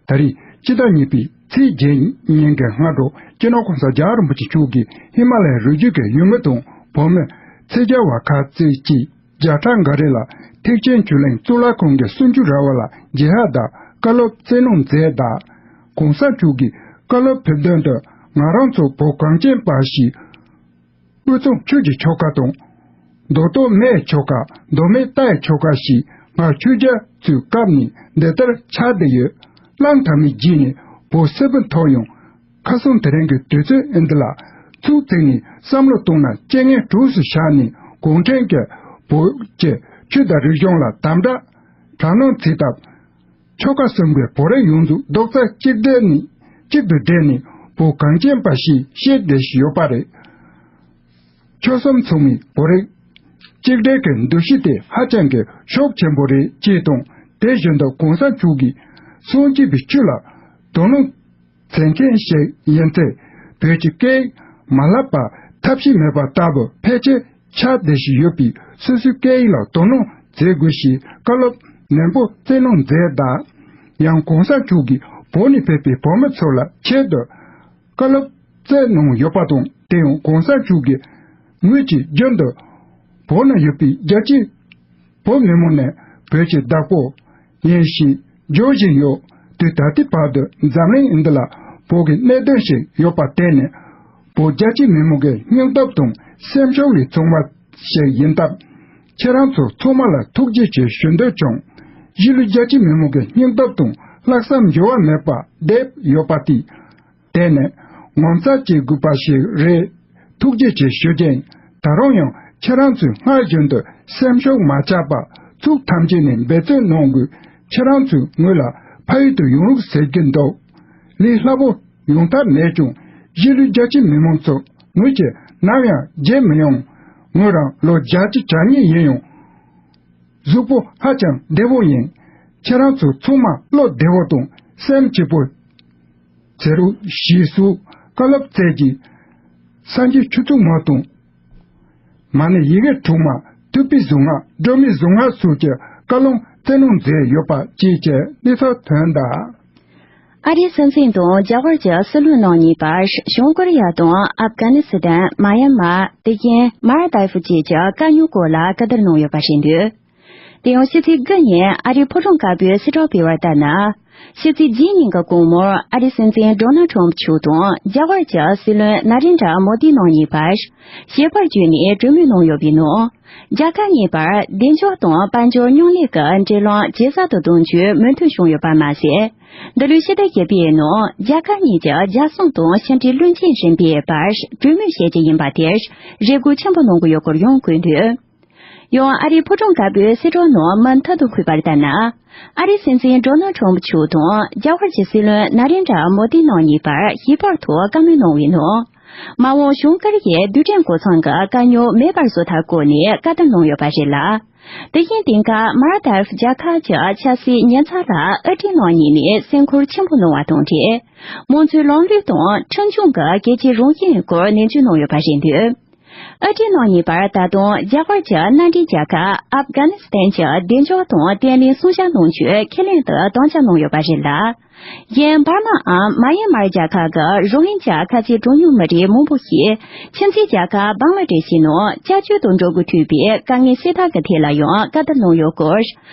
ད་རེས་ཕྱི་ཟླ་གཉིས་པའི་ཚེས་བརྒྱད་ཉིན་གྱི་སྔ་དྲོ་སྤྱི་ནོར་༸གོང་ས་༸རྒྱལ་བ་རིན་པོ་ཆེ་མཆོག་གིས་ཧི་མ་ལ་ཡའི་རི་རྒྱུད་ཀྱི་ཡུལ་མི་དང་བོད་མི་ཚོས་རྒྱ་བ་ཁ་ཚིག་གཅིག་བརྒྱ་ཕྲག་འགའ་རེ་ལ་ཐེག་ཆེན་ཆོས་གླིང་གཙུག་ལག་ཁང་གི་གསུང་ཆོས་ར་བ་ལ་མཇལ་ཧ་དང་བཀའ་སློབ་སྩལ་གནང་མཛད་དང་། ༸གོང་ས་མཆོག་གིས་བཀའ་སློབ་ཕེབས་དོན་དུ་ང་རང་ཚོ་བོད་གངས་ཅན་པ་ཞིག་དབུས་གཙང་ཆོས་ཀྱི་ཆོལ་ཁ་དང་། མདོ་སྟོད་སྨད་ཆོལ་ཁ། མདོ་སྨད་རྟའི་ཆོལ་ཁ་ཞིག་སྔར་ཆོས་རྒྱལ་ཚོའི་སྐབས་ནས་འདི་ལྟར་ཆགས་བསྡད་ཡོད། གླང་དར་མའི་རྗེས་ནས་བོད་སིལ་བུ་འཐོར་ཡང་ཁ་སང་དེ་རིང་གི་དུས་ཚོད་ཨེ་འདི་ལ་ཚུགས་བཙུགས་ནས་བསམ་བློ་གཏོང་ན་རྐྱེན་ངན་གྲོགས་སུ་བཞག་ནས་གུང་ཁྲན་གྱིས་བོད་ཀྱི་ཆོས་དང་རིག་གཞུང་ལ་དམ་དྲག་དྲག་གནོན་བྱས་སྟབས། ཆོལ་ཁ་གསུམ་གྱི་བོད་རིགས་ཡོངས་རྫོགས་རྡོག་རྩ་གཅིག་སྒྲིལ་ནས་གཅིག་ཏུ་སྒྲིལ་ནས་བོད་གངས་ཅན་པ་ཞིག་བཤིག་བསྡད་བཞིན་ཡོད་པ་རེད། ཆོལ་གསུམ་ཚང་མས་བོད་རིགས་གཅིག་སྒྲིལ་གྱི་འདུ་ཤེས་དེ་ཧ་ཅང་གི་ཤུགས་ཆེན་པོ་རེད་ཅེས་དང་། དེ་བཞིན་དུ་༸གོང་ས་མཆོག་གིས་སངས་རྒྱས་པའི་ཆོས་ལ་དོ་སྣང་བྱེད་མཁན་ཞིག་ཡིན་ཚེ། བོད་ཀྱི་སྐད་ཡིག་མ་བསླབ་པར་ཐབས་ཤེས་མེད་པ་ལྟ་བུ་ཕལ་ཆེར་ཆགས་བསྡད་བཞིན་ཡོད་པས། སོ་སོའི་སྐད་ཡིག་ལ་དོ་སྣང་བྱེད་དགོས་ཞེས་བཀའ་སློབ་ནན་པོ་སྩལ་གནང་མཛད་གདའ། ཡང་༸གོང་ས་མཆོག་གིས་བོད་ནས་ཕེབས་པའི་བོད་མི་ཚོ་ལ་ཆེད་དུ་བཀའ་སློབ་སྩལ་གནང་ཡོད་པ་དང་། དེ་ཡང་༸གོང་ས་མཆོག་གིས་ངོས་ཀྱིས་རྒྱུན་དུ་བོད་ནང་ཡོད་པའི་རྒྱལ་སྤྱིའི་བོད་མི་མང་ནས་བོད་ཀྱི་བདག་པོ་ཡིན་ཞེས་བརྗོད་བཞིན་ཡོད་དུས། ད་ལྟའི་བར་དུ་འཛམ་གླིང་འདི་ལ་བོད་ཀྱི་གནད་དོན་ཞིག་ཡོད་པར་བརྟེན་ནས། བོད་རྒྱལ་སྤྱིའི་མི་མང་གི་སྙིང་སྟོབས་དང་སེམས་ཤུགས་ལས་བྱུང་བ་ཞིག་ཡིན་སྟབས། ཁྱེད་རང་ཚོ་ཚང་མ་ལ་ཐུགས་རྗེ་ཆེ་ཞུ་འདོད་བྱུང་། གཞིས་ལུས་རྒྱལ་སྤྱིའི་མི་མང་གི་སྙིང་སྟོབས་དང་ལྷག་བསམ་འགྱུར་བ་མེད་པ་བསྡད་ཡོད་པ་དེ། དེ་ནི་ངོ་མཚར་སྐྱེ་དགོས་པ་ཞིག་རེད། ཐུགས་རྗེ་ཆེ་ཞུ་རྒྱུ་ཡིན། ད་རུང་ཡང་ ཁྱེད་རང་ཚོས་སྔར་བཞིན་དུ་སེམས་ཤུགས་མ་ཆག་པར་ཚུགས་ཐམས་ཅད་ནས་འབད་བརྩོན་གནང་དགོས། ཁྱེད་རང་ཚོས་ངོས་ལ་ཕ་ཡུལ་དུ་ཡོང་རོགས་ཟེར་གྱི་འདུག་ལས་སླ་པོ་ཡོང་ཐབས་མེད་ཀྱང་གཞིས་ལུས་རྒྱ་ཆེ་མི་མང་ཚོ་ངོས་ཀྱིས་ནམ་ཡང་བརྗེད་མི་ཡོང་། ངོས་རང་ལོ་བརྒྱད་ཅུ་གྱ་གཉིས་ཡིན་ཡང་། གཟུགས་པོ་ཧ་ཅང་བདེ་པོ་ཡིན། ཁྱེད་རང་ཚོ་ཚང་མ་བློ་བདེ་པོ་དང་སེམས་སྐྱིད་པོ། ཟེར་རོགས་ཞེས་སུ་བཀའ་སློབ་སྩལ་གྱིས། སངས་རྒྱས་ཆོས་ཚུགས་མ་དང་། མ་ཎི་ཡི་གེ་དྲུག་མ་ཐུབ་པའི་གཟུངས་སྔགས་སྒྲོལ་མའི་གཟུངས་སྔགས་སོགས་ཀྱི་བཀའ་ལུང་སྩལ་གནང་མཛད་ཡོད་པ་བཅས་ཀྱི་གནས་ཚུལ་ཐོན་གདའ། ཨ་རིའི་སྲིད་འཛིན་དང་རྒྱ་གར་གྱི་སྲིད་བློན་རྣམ་གཉིས་བར་བྱང་ཀོ་རི་ཡ་དང་ཨབ་གྷ་ནི་སི་ཐན། མ་ཡན་མར། དེ་བཞིན་མར་དཱིབ་བཅས་ཀྱི་དཀའ་རྙོག་སྐོར་ལ་བཀའ་བསྡུར་གནང་ཡོད་པ་རེད་འདུག་དེ་ཡང་ཕྱི་ཚེས་དགུ་ཉིན་ཨ་རིའི་ཕོ་བྲང་དཀར་པོའི་གསལ་བསྒྲགས་སྤེལ་བར་ལྟར་ན། ཕྱི་ཚེས་གཅིག་ཉིན་གྱི་དགོང་མོར་ཨ་རིའི་སྲིད་འཛིན་ཌོ་ནལ་ཊམ་མཆོག་དང་རྒྱ་གར་གྱི་སྲིད་བློན་ན་རེན་དྲ་མོ་དི་རྣམ་གཉིས་བར་ཞལ་པར་བརྒྱུད་ནས་གྲོས་མོལ་གནང་ཡོད་པའི་ནང་། རྒྱལ་ཁབ་གཉིས་བར་བདེ་འཇགས་དང་དཔལ་འབྱོར་མཉམ་ལས་ཀྱི་འབྲེལ་ལམ་ཇེ་ཟབ་ཏུ་གཏོང་རྒྱུའི་མོས་མཐུན་བྱུང་ཡོད་པ་མ་ཟད། འདི་ལོའི་ཕྱི་ཟླ་བཞི་པའི་ནང་རྒྱལ་ཁབ་གཉིས་ཀྱི་རྒྱལ་སྲུང་དང་ཕྱི་འབྲེལ་བློན་ཆེན་གཞན་པའི་བར་གྲོས་མོལ་བྱེད་ཀྱི་ཡིན་པ་དེར་རེ་སྒུག་ཆེན་པོ་གནང་གི་ཡོད་སྐོར་ཡང་བཀོད་འདུག་ཡང་ཨ་རིའི་ཕོ་བྲང་དཀར་པོའི་གསལ་བསྒྲགས་ནང་མུ་མཐུད་དུ་འཁོད་པར་ལྟར་ན། ཨ་རིའི་སྲིད་འཛིན་ཌོ་ནལ་ཊམ་མཆོག་དང་རྒྱ་གར་གྱི་སྲིད་བློན་ན་རེན་དྲ་མོ་དི་རྣམ་གཉིས་བར་ཞལ་པར་ཐོག་བཀའ་མོལ་གནང་བའི་ནང་། མ་འོངས་བྱང་ཀོ་རི་ཡའི་རྡུལ་ཕྲན་གོ་ཚང་གི་དཀའ་རྙོག་མེད་པར་བཟོ་ཐབས་སྐོར་ནས་བཀའ་བསྡུར་གནང་ཡོད་པ་རེད་ལ། དེ་བཞིན་དེང་སྐབས་མར་དཱིབ་རྒྱལ་ཁབ་ཀྱི་ཆབ་སྲིད་ཉེན་ཚབས་ལ་ཨ་རི་རྣམ་གཉིས་ནས་སེམས་ཁུར་ཆེན་པོ་གནང་བ་དང་འབྲེལ། མང་གཙོའི་ལམ་ལུགས་དང་ཁྲིམས་སྐྱོང་གི་གལ་ཆེའི་རང་བཞིན་སྐོར་ནན་བརྗོད་གནང་ཡོད་པ་རེད་འདུག་ཨ་རི་རྣམ་གཉིས་བར་ད་དུང་རྒྱ་གར་གྱི་མནའ་འབྲེལ་རྒྱལ་ཁབ་ཨབ་གྷ་ནི་སི་ཐན་གྱི་བདེ་འཇགས་དང་བརྟན་ལྷིང་སྲུང་སྐྱོབ་གནང་རྒྱུའི་ཁས་ལེན་དུ་དམ་བཅའ་གནང་ཡོད་པ་རེད་ལ། གཞན་འབར་མའམ་མ་ཡན་མར་རྒྱལ་ཁབ་ཀྱི་རོ་ཧིན་ཇཱ་ཁ་ཆེ་གྲངས་ཉུང་མི་རིགས་མང་པོ་ཞིག་ཁྱིམ་མཚེས་རྒྱལ་ཁབ་བང་ལ་དེ་ཤི་ནང་སྐྱབས་བཅོལ་དུ་འགྲོ་དགོས་ཐུག་པའི་དཀའ་ངལ་སེལ་ཐབས་ཀྱི་ཐད་ལ་ཡང་བཀའ་བསྡུར་གནང་ཡོད་སྐོར།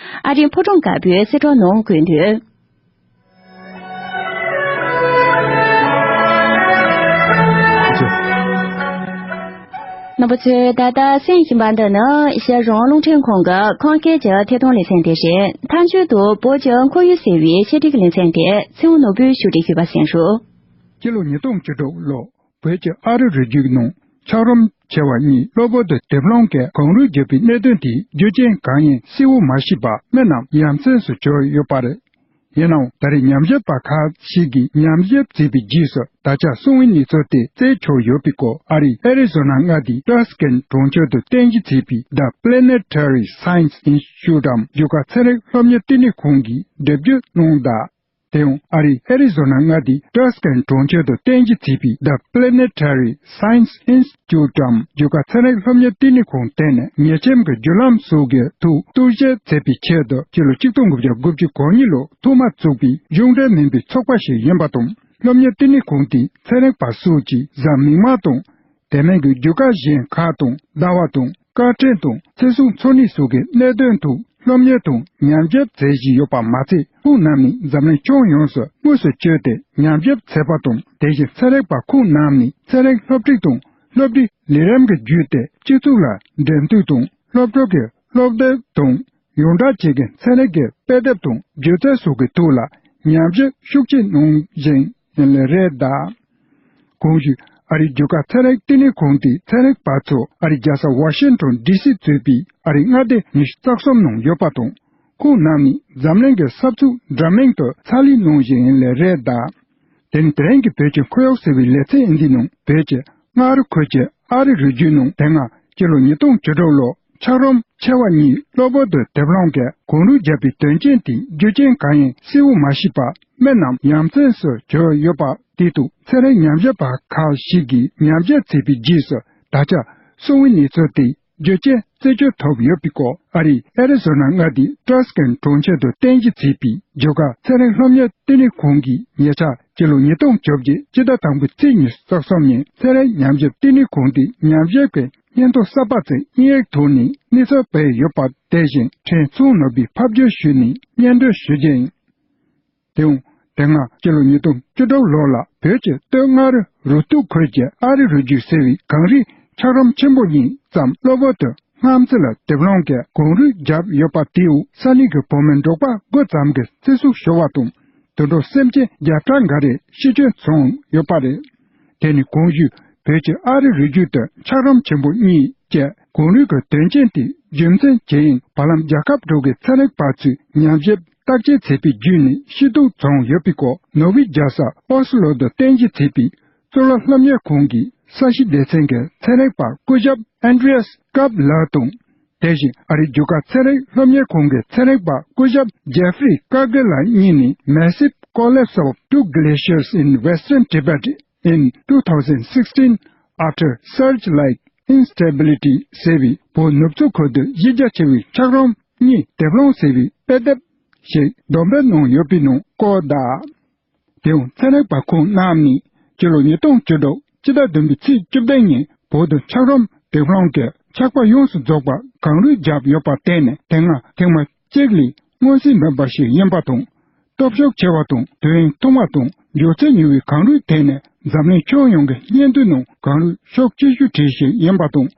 ཨ་རིའི་ཕོ་བྲང་དཀར་པོའི་གསལ་བསྒྲགས་ནང་བཀོད་འདུག་རྣམ་པ་ཚོས་ད་ལྟ་གསན་བཞིན་པ་འདི་ནི་ཤར་རོང་རླུང་འཕྲིན་ཁང་གི་ཁམས་སྐད་ཀྱི་ཐད་གཏོང་ལེ་ཚན་དེ་རེད། མཐའ་མཇུག་ཏུ་བོད་ཀྱི་ཁོར་ཡུག་ཟེར་བའི་བཤད་སྒྲིག་ལེ་ཚན་དེ་ཚེ་དབང་ནོར་བུས་ཕྱོགས་སྒྲིག་ཞུས་པ་གསན་རོགས། སྤྱི་ལོ་ཉིས་སྟོང་བཅུ་དྲུག་ལོ་བོད་ཀྱི་ཨ་རི་རུ་བརྒྱུད་ནང་འཁྱགས་རོམ་ཆེ་བ་གཉིས་གློ་བུར་དུ་དེབ་ལོང་གིས་གངས་རུད་བརྒྱབ་པའི་གནད་དོན་དེའི་རྒྱུ་རྐྱེན་གང་ཡིན་གསལ་བོ་མ་ཤེས་པར་མི་རྣམས་ཡ་མཚན་སུ་གྱུར་ཡོད་པ་རེད། ཡིན་ནའང་ད་རེས་ཉམས་ཞིབ་པ་ཁག་ཅིག་གིས་ཉམས་ཞིབ་བྱས་པའི་རྗེས་སུ་ད་ཆ་གསང་བའི་གནས་ཚུལ་དེ་བཙལ་ཆོག་ཡོད་པའི་སྐོར་ཨ་རིའི་ཨེ་རི་ཛོ་ན་མངའ་སྡེའི་ཏྲ་སི་ཀན་གྲོང་ཁྱེར་དུ་རྟེན་གཞི་བྱས་པའི་The Planetary Science Institute འམ་རྒྱུ་སྐར་ཚན་རིག་སློབ་གཉེར་ལྟེ་གནས་ཁང་གིས་འགྲེལ་བརྗོད་གནང་གདའ། དེ་ཡང་ཨ་རིའི་ཨེ་རི་ཛོ་ན་མངའ་སྡེའི་ཏྲ་སི་ཀན་གྲོང་ཁྱེར་དུ་རྟེན་གཞི་བྱས་པའི་The Planetary Science Institute འམ་རྒྱུ་སྐར་ཚན་རིག་སློབ་གཉེར་ལྟེ་གནས་ཁང་དེ་ནི་ཉེས་ཁྱིམ་གྱི་བརྒྱུད་ལམ་སོགས་ཀྱི་ཐོག་གཏོར་བཤིག་བྱེད་པའི་ཆེད་དུ་སྤྱི་ལོ་ཆིག་སྟོང་དགུ་བརྒྱ་དགུ་བཅུ་གོ་གཉིས་ལོར་ཐོག་མར་བཙུགས་པའི་གཞུང་འབྲེལ་མིན་པའི་ཚོགས་པ་ཞིག་ཡིན་པ་དང་། སློབ་གཉེར་ལྟེ་གནས་ཁང་དེས་ཚན་རིག་པ་སོགས་ཀྱིས་གཟའ་མིག་དམར་དང་། དེ་མིན་གྱི་རྒྱུ་སྐར་གཞན་ཁག་དང་ཟླ་བ་དང་། སྐར་ཕྲན་དང་ཚེ་སྲོག་འཚོ་གནས་སོགས་ཀྱི་གནད་དོན་ཐོག་སློབ་གཉེར་དང་ཉམས་ཞིབ་མཛད་བཞིན་ཡོད་པ་མ་ཚད། ཁོང་རྣམས་ནི་འཛམ་གླིང་ཁྱོན་ཡོངས་སུ་དངོས་སུ་བསྐྱོད་དེ་ཉམས་ཞིབ་བྱས་པ་དང་། དེ་བཞིན་ཚན་རིག་པ་ཁོང་རྣམས་ནི་ཚན་རིག་སློབ་ཁྲིད་དང་སློབ་ཁྲིད་ལས་རིམ་གྱི་བརྒྱུད་དེ་སྤྱི་ཚོགས་ལ་འབྲེལ་མཐུད་དང་སློབ་གྲོགས་ཀྱི་སློབ་དེབ་དང་། ཡོངས་གྲགས་ཅན་གྱི་ཚན་རིག་གི་དཔེ་དེབ་དང་སྒྱུ་རྩལ་སོགས་ཀྱི་ཐོག་ལ་ཉམས་ཞིབ་ཤུགས་ཆེ་གནང་བཞིན་ཡིན་ལེ་རེད་གདའ། གོང་ཞུས་ཨ་རིའི་རྒྱུ་སྐར་ཚན་རིག་ལྟེ་གནས་ཁང་དེའི་ཚན་རིག་པ་ཚོ་ཨ་རིའི་རྒྱལ་ས་ཝ་ཤིང་ཊོན་ཌི་སི་གཙོས་པའི་ཨ་རིའི་མངའ་སྡེ་ཉི་ཤུ་རྩ་གསུམ་ནང་ཡོད་པ་དང་། ཁོང་རྣམས་ནི་འཛམ་གླིང་གི་ས་ཚིགས་འདྲ་མིན་དུ་ཕྱག་ལས་གནང་བཞིན་ཡིན་ལེ་རེད་གདའ། དེ་ནི་དེ་རིང་གི་བོད་ཀྱི་ཁོར་ཡུག་ཟེར་བའི་ལེ་ཚན་ཡིན་འདི་ནང་བོད་ཀྱི་མངའ་རིས་ཁུལ་གྱི་ཨ་རི་རུ་བརྒྱུད་ནང་དེ་སྔ་སྤྱི་ལོ་ཉིས་སྟོང་བཅུ་དྲུག་ལོར་འཁྱགས་རོམ་ཆེ་བ་གཉིས་གློ་བུར་དུ་དེབ་ལོང་གིས་གངས་རུད་བརྒྱབ་པའི་དོན་རྐྱེན་དེའི་རྒྱུ་རྐྱེན་གང་ཡིན་གསལ་བོ་མ་ཤེས་པར་མི་རྣམས་ཡ་མཚན་སུ་གྱུར་ཡོད་པ་དེ་དང་ཚན་རིག་ཉམས་ཞིབ་པ་ཁག་ཞིག་གིས་ཉམས་ཞིབ་བྱས་པའི་རྗེས་སུ་ད་ཆ་གསང་བའི་གནས་ཚུལ་དེའི་རྒྱུ་རྐྱེན་རྩད་གཅོད་ཐུབ་ཡོད་པའི་སྐོར་ཨ་རིའི་ཨེ་རི་ཛོ་ན་མངའ་སྡེའི་ཏྲ་སི་ཀན་གྲོང་ཁྱེར་དུ་རྟེན་གཞི་བྱས་པའི་རྒྱུ་སྐར་ཚན་རིག་སློབ་གཉེར་ལྟེ་གནས་ཁང་གིས་ཉེ་ཆར་སྤྱི་ལོ་ཉིས་སྟོང་བཅོ་བརྒྱད་སྤྱི་ཟླ་དང་པོའི་ཚེས་ཉི་ཤུ་རྩ་གསུམ་ཉིན་ཚན་རིག་ཉམས་ཞིབ་ལྟེ་གནས་ཁང་དེའི་ཉམས་ཞིབ་ཀྱི་སྙན་ཐོ་གསར་པ་ཅིག་དབྱིན་ཡིག་ཐོག་ནས་གནས་ཚུལ་སྤེལ་ཡོད་པ་དེ་བཞིན་ཕྲན་ཚེ་དབང་ནོར་བུས་ཕབ་བསྒྱུར་ཞུས་ནས་སྙན་སྒྲོན་ཞུ་རྒྱུ་ཡིན། དེའང་དེ་སྔ་སྤྱི་ལོ་ཉིས་སྟོང་བཅུ་དྲུག་ལོ་ལ་བོད་ཀྱི་སྟོད་མངའ་རིས་རུ་ཐུག་ཁུལ་གྱི་ཨ་རི་རུ་རྒྱུད་ཟེར་བའི་གངས་རིའི་འཁྱགས་རོམ་ཆེན་པོ་གཉིས་ཙམ་གློ་བུར་དུ་སྔ་ཚོད་ལ་དེབ་ལོང་གིས་གངས་རུད་བརྒྱབ་ཡོད་པ་དེའུ་ས་གནས་ཀྱི་བོད་མི་འབྲོག་པ་དགུ་ཙམ་གྱི་ཚེ་སྲོག་ཤོར་བ་དང་། དུད་འགྲོ་སེམས་ཅན་བརྒྱ་ཕྲག་འགའ་རེ་ཤི་སྐྱོན་བྱུང་ཡོད་པ་རེད། དེ་ནི་གོང་ཞུས་བོད་ཀྱི་ཨ་རི་རུ་རྒྱུད་དུ་འཁྱགས་རོམ་ཆེན་པོ་གཉིས་ཀྱི་ གངས་རུད་ཀྱི་དོན་རྐྱེན་དེ་རྒྱུ་མཚན་ཇི་ཡིན། བར་ལམ་རྒྱལ་ཁབ་དྲུག་གི་ཚན་རིག་པ་ཚོས་ཉམས་ཞིབ་བརྟག་དཔྱད་བྱས་པའི་བརྒྱུད་ནས་ཤེས་རྟོགས་བྱུང་ཡོད་པའི་སྐོར། ནོར་ཝེ་རྒྱལ་ས་ཨོ་སི་ལོ་དུ་རྟེན་གཞི་བྱས་པའི་གཙུག་ལག་སློབ་གཉེར་ཁང་གི་ས་གཤིས་སྡེ་ཚན་གྱི་ཚན་རིག་པ་སྐུ་ཞབས་ཨན་ཌྲི་ཡཱས་ཀབ་ལགས་དང་། དེ་བཞིན་ཨ་རིའི་རྒྱུ་སྐར་ཚན་རིག་སློབ་གཉེར་ཁང་གི་ཚན་རིག་པ་སྐུ་ཞབས་ཇེ་ཧྥི་རི་ཀ་གེ་ལགས་གཉིས་ནས། Massive collapse of two glaciers in western Tibet in two thousand sixteen after surge-like instability ཟེར་བའི་བོད་ནུབ་མཚོ་ཁུལ་དུ་གཞི་རྒྱ་ཆེ་བའི་འཁྱགས་རོམ་གཉིས་རྡེབ་ལྷུང་ཟེར་བའི་དཔེ་དེབ་ཞིག་འདོན་སྤེལ་གནང་ཡོད་པའི་ནང་བཀོད་གདའ། དེའང་ཚན་རིག་པ་ཁོང་རྣམས་ནས་སྤྱི་ལོ་ཉིས་སྟོང་བཅུ་དྲུག་སྤྱི་ཟླ་བདུན་པའི་ཚེས་བཅུ་བདུན་ཉིན་བོད་དུ་འཁྱགས་རོམ་རྡེབ་ལྷུང་གིས་ཆགས་པ་ཡོངས་སུ་རྫོགས་པར་གངས་རུད་བརྒྱབ་ཡོད་པར་བརྟེན་ནས། དེ་སྔ་ཐེངས་མ་གཅིག་ལས་མངོན་གསལ་མིན་པ་ཞིག་ཡིན་པ་དང་། སྟོབས་ཤུགས་ཆེ་བ་དང་། དུས་ཡུན་ཐུང་བ་དང་། མགྱོགས་ཚད་མྱུར་བའི་གངས་རུད་དེ་ནི་འཛམ་གླིང་ཁྱོན་ཡོངས་ཀྱི་སྙིང་བསྡུས་ནང་གངས་རུད་ཤུགས་ཆེ་ཤོས་དེ་ཞིག་ཡིན་པ་དང་།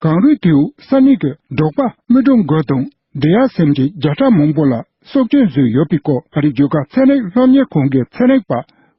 གངས་རུད་དེའི་ས་གནས་ཀྱི་འབྲོག་པ་མི་གྲངས་དགུ་དང་། འབྲི་གཡག་སེམས་ཅན་བརྒྱ་ཕྲག་མང་པོ་ལ་སྲོག་སྐྱོན་བཟོས་ཡོད་པའི་སྐོར། ཨ་རིའི་རྒྱུ་སྐར་ཚན་རིག་སློབ་གཉེར་ཁང་གི་ཚན་རིག་པ་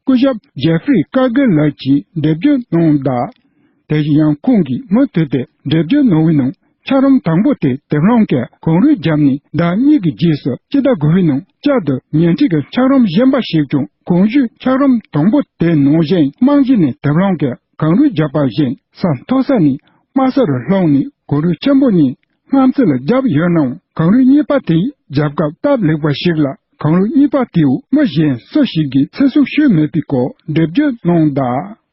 སྐུ་ཞབས་ཇེ་ཧྥི་རི་ཀ་གེ་ལགས་ཀྱིས་འགྲེལ་བརྗོད་གནང་གདའ། དེ་བཞིན་ཡང་ཁོང་གིས་མུ་མཐུད་དེ་འགྲེལ་བརྗོད་གནང་བའི་ནང་། འཁྱགས་རོམ་དང་པོ་དེ་རྡེབ་ལྷུང་གིས་གངས་རུད་བརྒྱབ་ནས་ཟླ་གཉིས་ཀྱི་རྗེས་སུ་སྤྱི་ཟླ་དགུ་པའི་ནང་བསྐྱར་དུ་ཉེ་འཁྲིས་ཀྱི་འཁྱགས་རོམ་གཞན་པ་ཞིག་ཀྱང་གོང་ཞུས་འཁྱགས་རོམ་དང་པོ་དེ་ནང་བཞིན་རྨང་གཞི་ནས་རྡེབ་ལྷུང་གིས་གངས་རུད་བརྒྱབ་པ་བཞིན་ས་མཐོ་ས་ནས་དམའ་ས་རུ་ལྷུང་ནས་གངས་རུད་ཆེན་པོ་གཉིས་སྔ་ཚོད་ལ་བརྒྱབ་ཡོད་ནའང་། གངས་རུད་གཉིས་པ་དེའི་རྒྱབ་ཁབ་སྟབས་ལེགས་པ་ཞིག་ལ་གངས་རུད་གཉིས་པ་དེའི་མི་གཞན་སུ་ཞིག་གིས་ཚེ་སྲོག་ཤོར་མེད་པའི་སྐོར་འགྲེལ་བརྗོད་གནང་གདའ།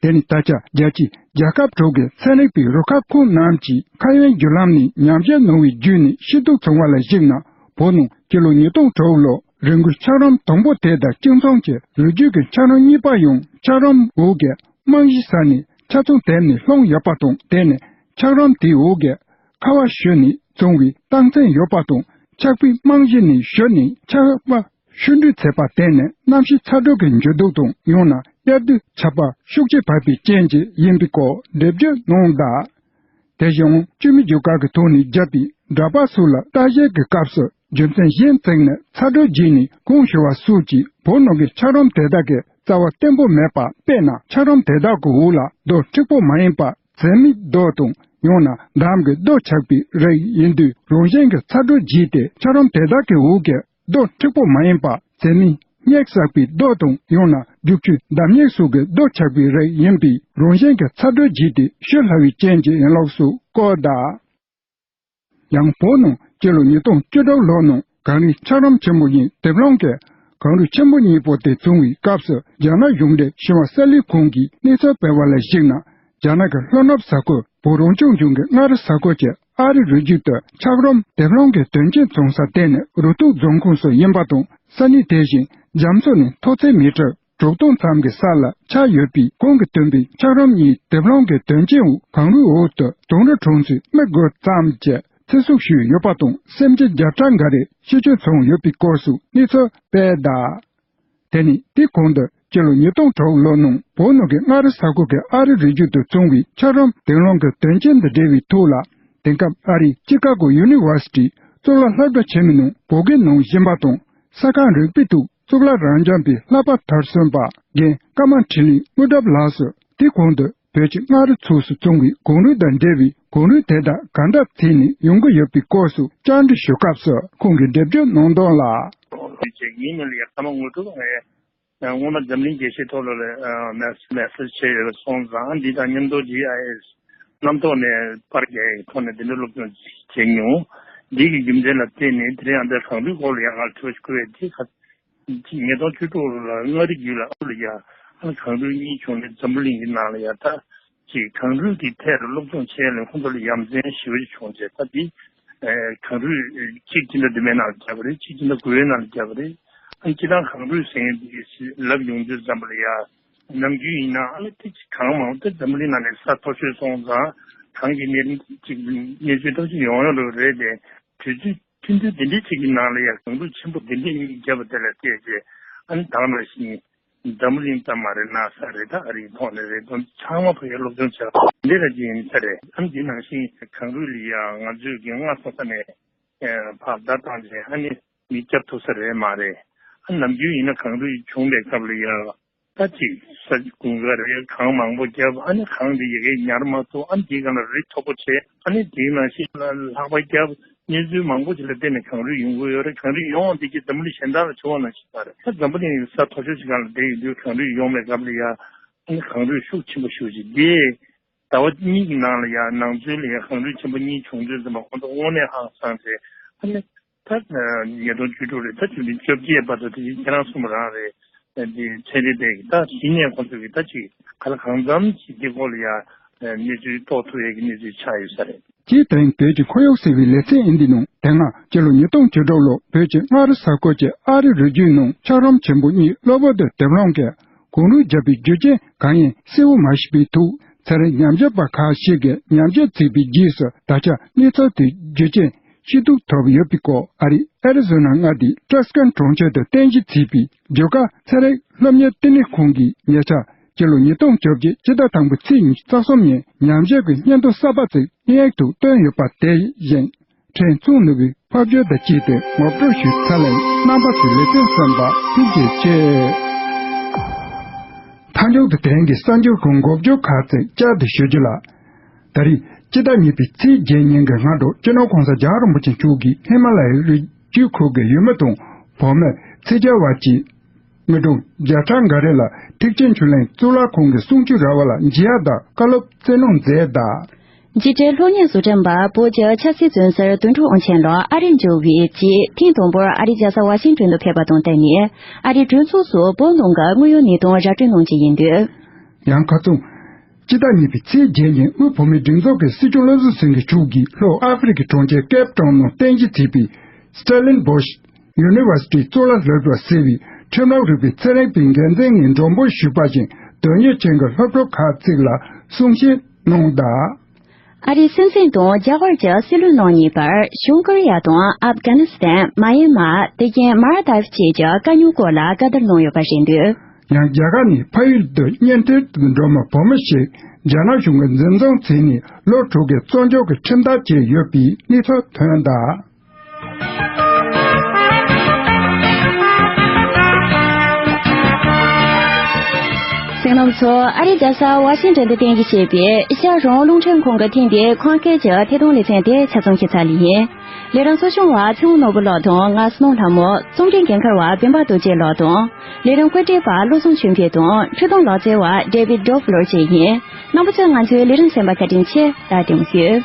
དེ་ནི་ད་ཆ་རྒྱལ་སྤྱིའི་རྒྱལ་ཁབ་དྲུག་གི་ཚན་རིག་པའི་རུ་ཁག་ཁོང་རྣམས་ཀྱིས་མཁའ་དབྱིངས་བརྒྱུད་ལམ་ནས་ཉམས་ཞིབ་གནང་བའི་བརྒྱུད་ནས་ཤེས་རྟོགས་བྱུང་བ་ལ་གཞིགས་ན། བོད་ནང་སྤྱི་ལོ་ཉིས་སྟོང་དྲུག་ལོར་རི་མགོའི་འཁྱགས་རོམ་དང་པོ་དེ་དང་གཅིག་མཚུངས་ཀྱི་རི་རྒྱུད་ཀྱི་འཁྱགས་རོམ་གཉིས་པ་ཡང་འཁྱགས་རོམ་འོག་གི་རྨང་གཞིའི་ས་ནས་ཆ་ཚང་དེད་ནས་ལྷུང་ཡོད་པ་དང་། དེ་ནས་འཁྱགས་རོམ་དེའི་འོག་གི་ཁ་བ་ཞུ་ནས་བྱུང་བའི་རྟགས་མཚན་ཡོད་པ་དང་། འཁྱགས་པའི་རྨང་གཞི་ནས་ཞུ་ནས་ཆར་པ་ཤུགས་འགྲོས་ཚད་པ་བརྟེན་ནས་གནམ་གཤིས་ཚ་དྲོད་ཀྱི་འགྱུར་ལྡོག་དང་། ཡང་ན་དབྱར་དུས་ཆར་པ་ཤུགས་ཆེ་བབས་པའི་རྐྱེན་གྱིས་ཡིན་པའི་སྐོར་འགྲེལ་བརྗོད་གནང་གདའ། དེ་བཞིན་བཅོས་མའི་རྒྱུ་སྐར་གྱི་ཐོག་ནས་བརྒྱབ་པའི་འདྲ་པར་སོགས་ལ་ལྟ་བཤལ་གྱི་སྐབས་སུ་རྒྱུ་མཚན་གཞན་བརྩིས་ནས་ཚ་དྲོད་རྒྱས་ནས་གོང་ཞུས་པ་སོགས་ཀྱིས་བོད་ནང་གི་འཁྱགས་རོམ་དེ་དག་གི་རྩ་བ་བརྟན་པོ་མེད་པ། དཔེར་ན་འཁྱགས་རོམ་དེ་དག་གི་འོག་ལ་རྡོ་མཁྲེགས་པོ་མ་ཡིན་པ། བྱེ་མའི་རྡོ་དང་། ཡང་ན་འདམ་གྱི་རྡོ་ཆགས་པའི་རིགས་ཡིན་དུས། རང་བཞིན་གྱི་ཚ་དྲོད་རྒྱས་ཏེ་འཁྱགས་རོམ་དེ་དག་གི་འོག་གི་རྡོ་མཁྲེགས་པོ་མ་ཡིན་པ། བྱེ་མའི་སྙེག་བསགས་པའི་རྡོ་དང་། ཡང་ན་རྒྱུག་ཆུའི་འདམ་སྙེག་སོགས་ཀྱི་རྡོ་ཆགས་པའི་རིགས་ཡིན་པས། རང་བཞིན་གྱི་ཚ་དྲོད་རྒྱས་ཏེ་ཤོར་སླ་བའི་རྐྱེན་གྱིས་ཡིན་ལུགས་སུ་བཀོད་གདའ། ཡང་བོད་ནང་སྤྱི་ལོ་ཉིས་སྟོང་བཅུ་དྲུག་ལོ་ནང་གངས་རིའི་འཁྱགས་རོམ་ཆེན་པོ་གཉིས་རྡེབ་ལྷུང་གིས་གངས་རུད་ཆེན་པོ་གཉིས་པོ་དེ་བྱུང་བའི་སྐབས་སུ། རྒྱ་ནག་གཞུང་འབྲེལ་ཞི་བ་གསལ་ལེའི་ཁང་གིས་གནས་ཚུལ་སྤེལ་བ་ལ་གཞིགས་ན། རྒྱ་ནག་གི་ལྷོ་ནུབ་ས་ཁུལ་བོད་རང་སྐྱོང་ལྗོངས་ཀྱི་མངའ་རིས་ས་ཁུལ་གྱི་ཨ་རི་རི་རྒྱུད་དུ་འཁྱགས་རོམ་རྡེབ་ལྷུང་གི་དོན་རྐྱེན་བྱུང་ས་དེ་ནི་རུ་ཐོག་རྫོང་ཁོངས་སུ་ཡིན་པ་དང་། ས་གནས་དེ་བཞིན་རྒྱ་མཚོ་ནས་མཐོ་ཚད་མི་ཊར་དྲུག་སྟོང་ཙམ་གྱི་ས་ལ་ཆགས་ཡོད་པས། གོང་གི་བཏོན་པའི་འཁྱགས་རོམ་གཉིས་རྡེབ་ལྷུང་གི་དོན་རྐྱེན་འོག་གངས་རུད་འོག་ཏུ་དུང་རི་གྲོང་ཚོའི་མི་དགུ་ཙམ་གྱིས་ཚེ་སྲོག་ཤོར་ཡོད་པ་དང་། སེམས་ཅན་བརྒྱ་ཕྲག་འགའ་རེ་ཤི་སྐྱོན་བྱུང་ཡོད་པའི་སྐོར་སོགས་གནས་ཚུལ་སྤེལ་གདའ། དེ་ནི་དེའི་གོང་དུ་སྤྱི་ལོ་ཉིས་སྟོང་དྲུག་ལོ་ནང་བོད་ནང་གི་མངའ་རིས་ས་ཁུལ་གྱི་ཨ་རི་རི་རྒྱུད་དུ་བྱུང་བའི་འཁྱགས་རོམ་རྡེབ་ལྷུང་གི་དོན་རྐྱེན་དང་འབྲེལ་བའི་ཐོག་ལ། དེང་སྐབས་ཨ་རིའི་ཅི་ཀ་གོ་ཡུ་ནི་ཝར་སི་ཊིའི་གཙུག་ལག་སློབ་གྲྭ་ཆེན་མོའི་ནང་བོད་སྐད་གནང་བཞིན་པ་དང་། ས་ཁང་རིག་པའི་ཐོག་གཙུག་ལག་རབ་འབྱམས་པའི་བསླབ་པ་མཐར་སོན་པ་རྒན་ཀརྨ་འཕྲིན་ལས་དངོས་གྲུབ་ལགས་སུ། དེའི་གོང་དུ་བོད་ཀྱི་མངའ་རིས་ཕྱོགས་སུ་བྱུང་བའི་གངས་རུད་དང་འབྲེལ་བའི་གངས་རུད་དེ་དག་གང་འདྲ་བྱས་ནས་ཡོང་གི་ཡོད་པའི་སྐོར་སོགས་བཅར་འདྲི་ཞུ་སྐབས་སུ། ཁོང་གིས་འགྲེལ་བརྗོད་གནང་དོན་ལ། ཡིན་ནའི་ལ་ཡ་ཀརྨ་དངོས་གྲུབ་ངས། སྔོན་མ་འཛམ་གླིང་རྒྱལ་སྤྱིའི་ཐོག་ལ་ལ་མེ་སེ་ཇི་བྱས་ཡོད་པ་སོང་ཙང་། འདི་དང་མཉམ་དུ་ཇི་ཨའི་ཨེསི་གནམ་ཐོག་ནས་པར་རྒྱག་ཡག་གི་ཐོག་ནས་དེ་འདྲ་སློབ་སྦྱོང་བྱས་མྱོང་། འདི་གི་རྒྱུ་མཚན་ལ་བརྟེན་ནས་དེ་རིང་ཨ་མདའ་གངས་རུད་སྐོར་ལ་ཡང་ང་ལ་དྲི་བ་ཞིག་བཀོད་ཡོད། དེ་ག་ཉིས་སྟོང་བཅུ་དྲུག་ལོ་ལ་མངའ་རིས་རྒྱུད་ལ་ཨ་ལ་ཡ་ཨ་ལ་གངས་རུད་གཉིས་བྱུང་ནས་འཛམ་བུ་གླིང་གི་ནང་ལ་ཡ་ད་ཅིག་གངས་རུད་ཀྱི་ཐད་ལ་སློབ་སྦྱོང་བྱས་ལ་ཁོང་ཚོ་ལ་ཡ་མཚན་ཞེ་པོ་ཅིག་བྱུང་རྗེས། ད་འདི་གངས་རུད་གཅིག་སྤྱི་ཟླ་བདུན་པའི་ནང་ལ་བརྒྱབ་པ་རེད། གཅིག་སྤྱི་ཟླ་དགུ་པའི་ནང་ལ་བརྒྱབ་པ་རེད། ཨ་ནི་སྤྱིར་བཏང་གངས་རུད་ཟེར་མཁན་འདི་ལབ་ཡོང་དུས་ཙམ་པ་ལ་ཡ། ནམ་རྒྱུན་ཡིན་ན་ཨ་ནི་ཏིག་ཙི་གངས་མང་པོ་དེ་འཛམ་བུ་གླིང་ནང་ནས་ས་མཐོ་ཤོས་སོང་ཙང་གངས་ཀྱི་གནས་ཅིག་གནས་ཚུལ་ཐག་གཅོད་ཡོང་ཡོང་རེད་དེ། དུས་ཚོད་ཐུང་ཐུང་དེ་འདྲའི་ཅིག་གི་ནང་ལ་ཡ་གངས་རུད་ཆེན་པོ་དེ་འདྲའི་གཉིས་བརྒྱབ་པ་དེ་ལ་བལྟས་རྗེས། ཨ་ནི་ད་ག་ནང་བཞིན་འཛམ་བུ་གླིང་ཙམ་མ་རེད། ན་ས་རེད། ད་ཨ་རིའི་ཐོག་ནས་རེད། དོན་ཚང་མ་ཕ་གིར་སློབ་སྦྱོང་བྱས་པ་འདི་ལ་ཅིག་ཡིན་ས་རེད། ཨ་ནི་འདི་ནང་བཞིན་གངས་རུད་ལ་ཡ་ང་ཚོས་ཀྱི་སྔ་ས་ས་ནས་ཕར་བརྡ་བཏང་རྗེས་ཨ་ནི་མི་བརྒྱབ་ཐུབ་ས་རེད་མ་རེད། ཨ་ནམ་རྒྱུན་ཡིན་ན་གངས་རུད་བྱུང་བའི་སྐབས་ལ་ཡ། ད་ཅིག་ས་དགུན་ཁ་རེད། གངས་མང་པོ་བརྒྱབ། ཨ་ནི་གངས་འདི་ཡ་གིར་ཉར་མ་ཐུབ། ཨ་ནི་དེའི་སྒང་ལ་རི་མཐོ་པོ་བྱས། ཨ་ནི་དེའི་ནང་བཞིན་ལ་ལྷགས་པ་བརྒྱབ། གནས་ཚུལ་མང་པོ་ཅིག་ལ་བརྟེན་ནས་གངས་རུད་ཡོང་གི་ཡོད་རེད། གངས་རུད་ཡོང་བ་འདི་ཀྱིས་འཛམ་བུ་གླིང་གཞན་དག་ལ་བྱུང་བ་ནང་བཞིན་པ་རེད། ད་འཛམ་བུ་གླིང་ས་མཐོ་ཤོས་ཤིག་སྒང་ལ་བསྡད་ཡོད་དུས་གངས་རུད་ཡོང་བའི་སྐབས་ལ་ཡ། ཨ་ནི་གངས་རུད་ཤུགས་ཆེན་པོ་ཤུགས་ཆེ་འདི། ཟླ་བ་གཉིས་ཀྱི་ནང་ལ་ཡང་ནང་ཚུད་ལ་ཡང་གངས་རུད་ཆེན་པོ་གཉིས་བྱུང་དུས་ཙམ་པ་ཁོང་ཚོ་དངོས་གནས་ཧང་སངས་ཏེ། ཨ་ནི་ད་ཉིས་སྟོང་བཅུ་དྲུག་རེད། ད་བཅུ་བདུན་བཅོ་བརྒྱད་བར་དུ་དེ་བཞིན་ཁྱེད་རང་གསུངས་པ་རང་རེད། དེ་ཚན་རིག་པས་ཀྱི་ད་གཞི་ནས་ཁོང་ཚོ་གི་ད་ཅིག་ག་ལ་གང་འཚམ་ཞིག་གི་སྐོར་ལ་ཡང་གནས་ཚུལ་རྟོགས་ཐུབ་ཡས་ཀྱི་གནས་ཚུལ་ཆགས་ཡོད་ས་རེད། ཅེས་དེ་རིང་བོད་ཀྱི་ཁོར་ཡུག་ཟེར་བའི་ལེ་ཚན་ཨིན་དི་ནང་དེ་སྔ་སྤྱི་ལོ་ཉིས་སྟོང་བཅུ་དྲུག་ལོར་བོད་ཀྱི་མངའ་རིས་ས་ཁུལ་གྱི་ཨ་རི་རི་རྒྱུད་ནང་ཆགས་རིམ་ཆེན་པོ་གཉིས་གློ་བུར་དུ་རྡེབ་ལོང་གིས་གངས་རུད་བརྒྱབ་པའི་རྒྱུ་རྐྱེན་གང་ཡིན་གསལ་བོ་མ་ཤེས་པའི་ཐོག་ཚན་རིག་ཉམས་ཞིབ་པ་ཁག་ཅིག་གིས་ཉམས་ཞིབ་བྱས་པའི་རྗེས་སུ་ད་ཆ་གནས་ཚུལ་དེའི་རྒྱུ་རྐྱེན་ཤེས་རྟོགས་ཐུབ་ཡོད་པའི་སྐོར་ཨ་རིའི་ཨེ་རི་ཛོ་ན་མངའ་སྡེའི་ཀྲེ་སི་ཀན་གྲོང་ཁྱེར་དུ་རྟེན་གཞི་བྱས་པའི་རྒྱུ་སྐར་ཚན་རིག་སློབ་གཉེར་ལྟེ་གནས་ཁང་གིས་ཉེ་ཆར་སྤྱི་ལོ་ཉིས་སྟོང་བཅོ་བརྒྱད་སྤྱི་ཟླ་དང་པོའི་ཚེས་ཉི་ཤུ་རྩ་གསུམ་ཉིན་ཉམས་ཞིབ་ཀྱི་སྙན་ཐོ་གསར་པ་ཞིག་སྙན་ཡིག་ཐོག་བཏོན་ཡོད་པ་དེ་བཞིན། ཕྲན་ཚུགས་ནོར་བུའི་ཕབ་སྒྱུར་དང་བཅས་ཏེ་ངོ་སྤྲོད་ཞུས་ཚར་ལན། རྣམ་པ་ཚོས་ལེ་ཚན་གསན་པར་ཐུགས་རྗེ་ཆེ། མཐའ་མཇུག་ཏུ་དེ་རིང་གི་གསར་འགྱུར་གྱི་འགོ་བརྗོད་ཁག་ཅིག་བསྐྱར་དུ་ཞུ་རྒྱུ་ལ། ད་རེས་སྤྱི་ཟླ་གཉིས་པའི་ཚེས་བརྒྱད་ཉིན་གྱི་སྔ་དྲོ་སྤྱི་ནོར་༸གོང་ས་༸རྒྱལ་བ་རིན་པོ་ཆེ་མཆོག་གིས་ཧི་མ་ལ་ཡའི་རི་རྒྱུད་ཁུལ་གྱི་ཡུལ་མི་དང་བོད་མི་ཚོས་བྱ་བ་བྱས། དངོས་གྲུབ་བརྒྱ་ཕྲག་འགའ་རེ་ལ་ཐེག་ཆེན་ཆོས་གླིང་གཙུག་ལག་ཁང་གི་གསུང་ཆོས་ར་བ་ལ་མཇལ་ཡག་དང་བཀའ་སློབ་སྩལ་གནང་མཛད་གདའ། འཇིགས་བྲལ་སློབ་གཉེར་བཟོ་སྐྲུན་པ་བོད་ཀྱི་ཆབ་སྲིད་བཙོན་ཟུར་དོན་གྲུབ་དབང་ཆེན་ལགས་ཨ་རིར་འབྱོར་བའི་རྗེས་ཐེངས་དང་པོར་ཨ་རིའི་རྒྱལ་ས་ཝ་ཤིང་ཏོན་དུ་ཕེབས་པ་དང་བསྟུན་ནས་ཨ་རིའི་གྲོས་ཚོགས་སུ་བོད་ནང་གི་དངོས་ཡོད་གནས་སྟངས་ར་སྤྲོད་གནང་རྒྱུ་ཡིན་འདུག། ཡང་ཁ་རྩང་། སྤྱི་ཟླ་གཉིས་པའི་ཚེས་བརྒྱད་ཉིན་དབུས་བོད་མིའི་སྒྲིག་འཛུགས་ཀྱི་སྲིད་སྐྱོང་བློ་བཟང་སེང་གེ་མཆོག་གིས་ལྷོ་ཨ་ཧྥེ་རི་ཁའི་གྲོང་ཁྱེར་ཀེབ་ཊའུན་ནང་རྟེན་གཞི་བྱས་པའི་Stellenbosch University གཙུག་ལག་སློབ་གྲྭ་ཟེར་བའི་ཁྲིམས་ལུགས་རིག་པའི་ཚན་རིག་པའི་འགན་འཛིན་ངས་མགྲོན་འབོད་ཞུས་པ་བཞིན་དོན་གཉེར་ཅན་གྱི་སློབ་ཕྲུག་ཁག་ཅིག་ལ་གསུང་བཤད་གནང་གདའ། ཨ་རིའི་སྲིད་འཛིན་དང་རྒྱ་གར་གྱི་སྲིད་བློན་རྣམ་གཉིས་བར་བྱང་ཀོ་རི་ཡ་དང་ཨབ་གྷ་ནི་སི་ཐན། མཱ་ཡན་མར། དེ་བཞིན་མཱལ་ཌིབ་བཅས་ཀྱི་དཀའ་རྙོག་སྐོར་ལ་བཀའ་བསྡུར་གནང་ཡོད་པ་རེད་འདུག། ཡང་རྒྱ་གར་ནས་ཕ་ཡུལ་དུ་གཉེན་སྒྲིག་ཏུ་འགྲོ་མི་བོད་མི་ཞིག་རྒྱ་ནག་གཞུང་གིས་འཛིན་བཟུང་བྱས་ནས་ལོ་དྲུག་གི་བཙོན་འཇུག་གི་ཁྲིམས་ཐག་བཅད་ཡོད་པའི་གནས་ཚུལ་ཐོན་གདའ། གསན་མཁན་རྣམ་པ་ཚོ། ཨ་རིའི་རྒྱལ་ས་ཝ་ཤིང་ཏོན་དུ་རྟེན་གཞི་བྱས་པའི་ཨེ་ཤ་ཡ་རང་དབང་རླུང་འཕྲིན་ཁང་གི་ཐེངས་འདིའི་ཁམས་སྐད་ཀྱི་ཐད་གཏོང་ལེ་ཚན་དེ་ཆ་ཚང་ཞུས་ཚར་ལེ་ཡིན། ལས་རིམ་གཙོ་སྐྱོང་བ་ཚེ་དབང་ནོར་བུ་ལགས་དང་ང་བསོད་ནམས་ལྷ་མོ། རྩོམ་སྒྲིག་འགན་འཁུར་བ་བེམ་པ་རྡོ་རྗེ་ལགས་དང་། ལས་རིམ་བཀོད་སྒྲིག་པ་བློ་བཟང་ཆོས་འཕེལ་དང་འཕྲུལ་སྟོན་ལག་རྩལ་བ་David Dobler བཅས་ཡིན། རྣམ་པ་ཚོས་ང་ཚོའི་ལས་རིམ་གསན་པར་བཀའ་དྲིན་ཆེ། ད་དུང་ཞུ།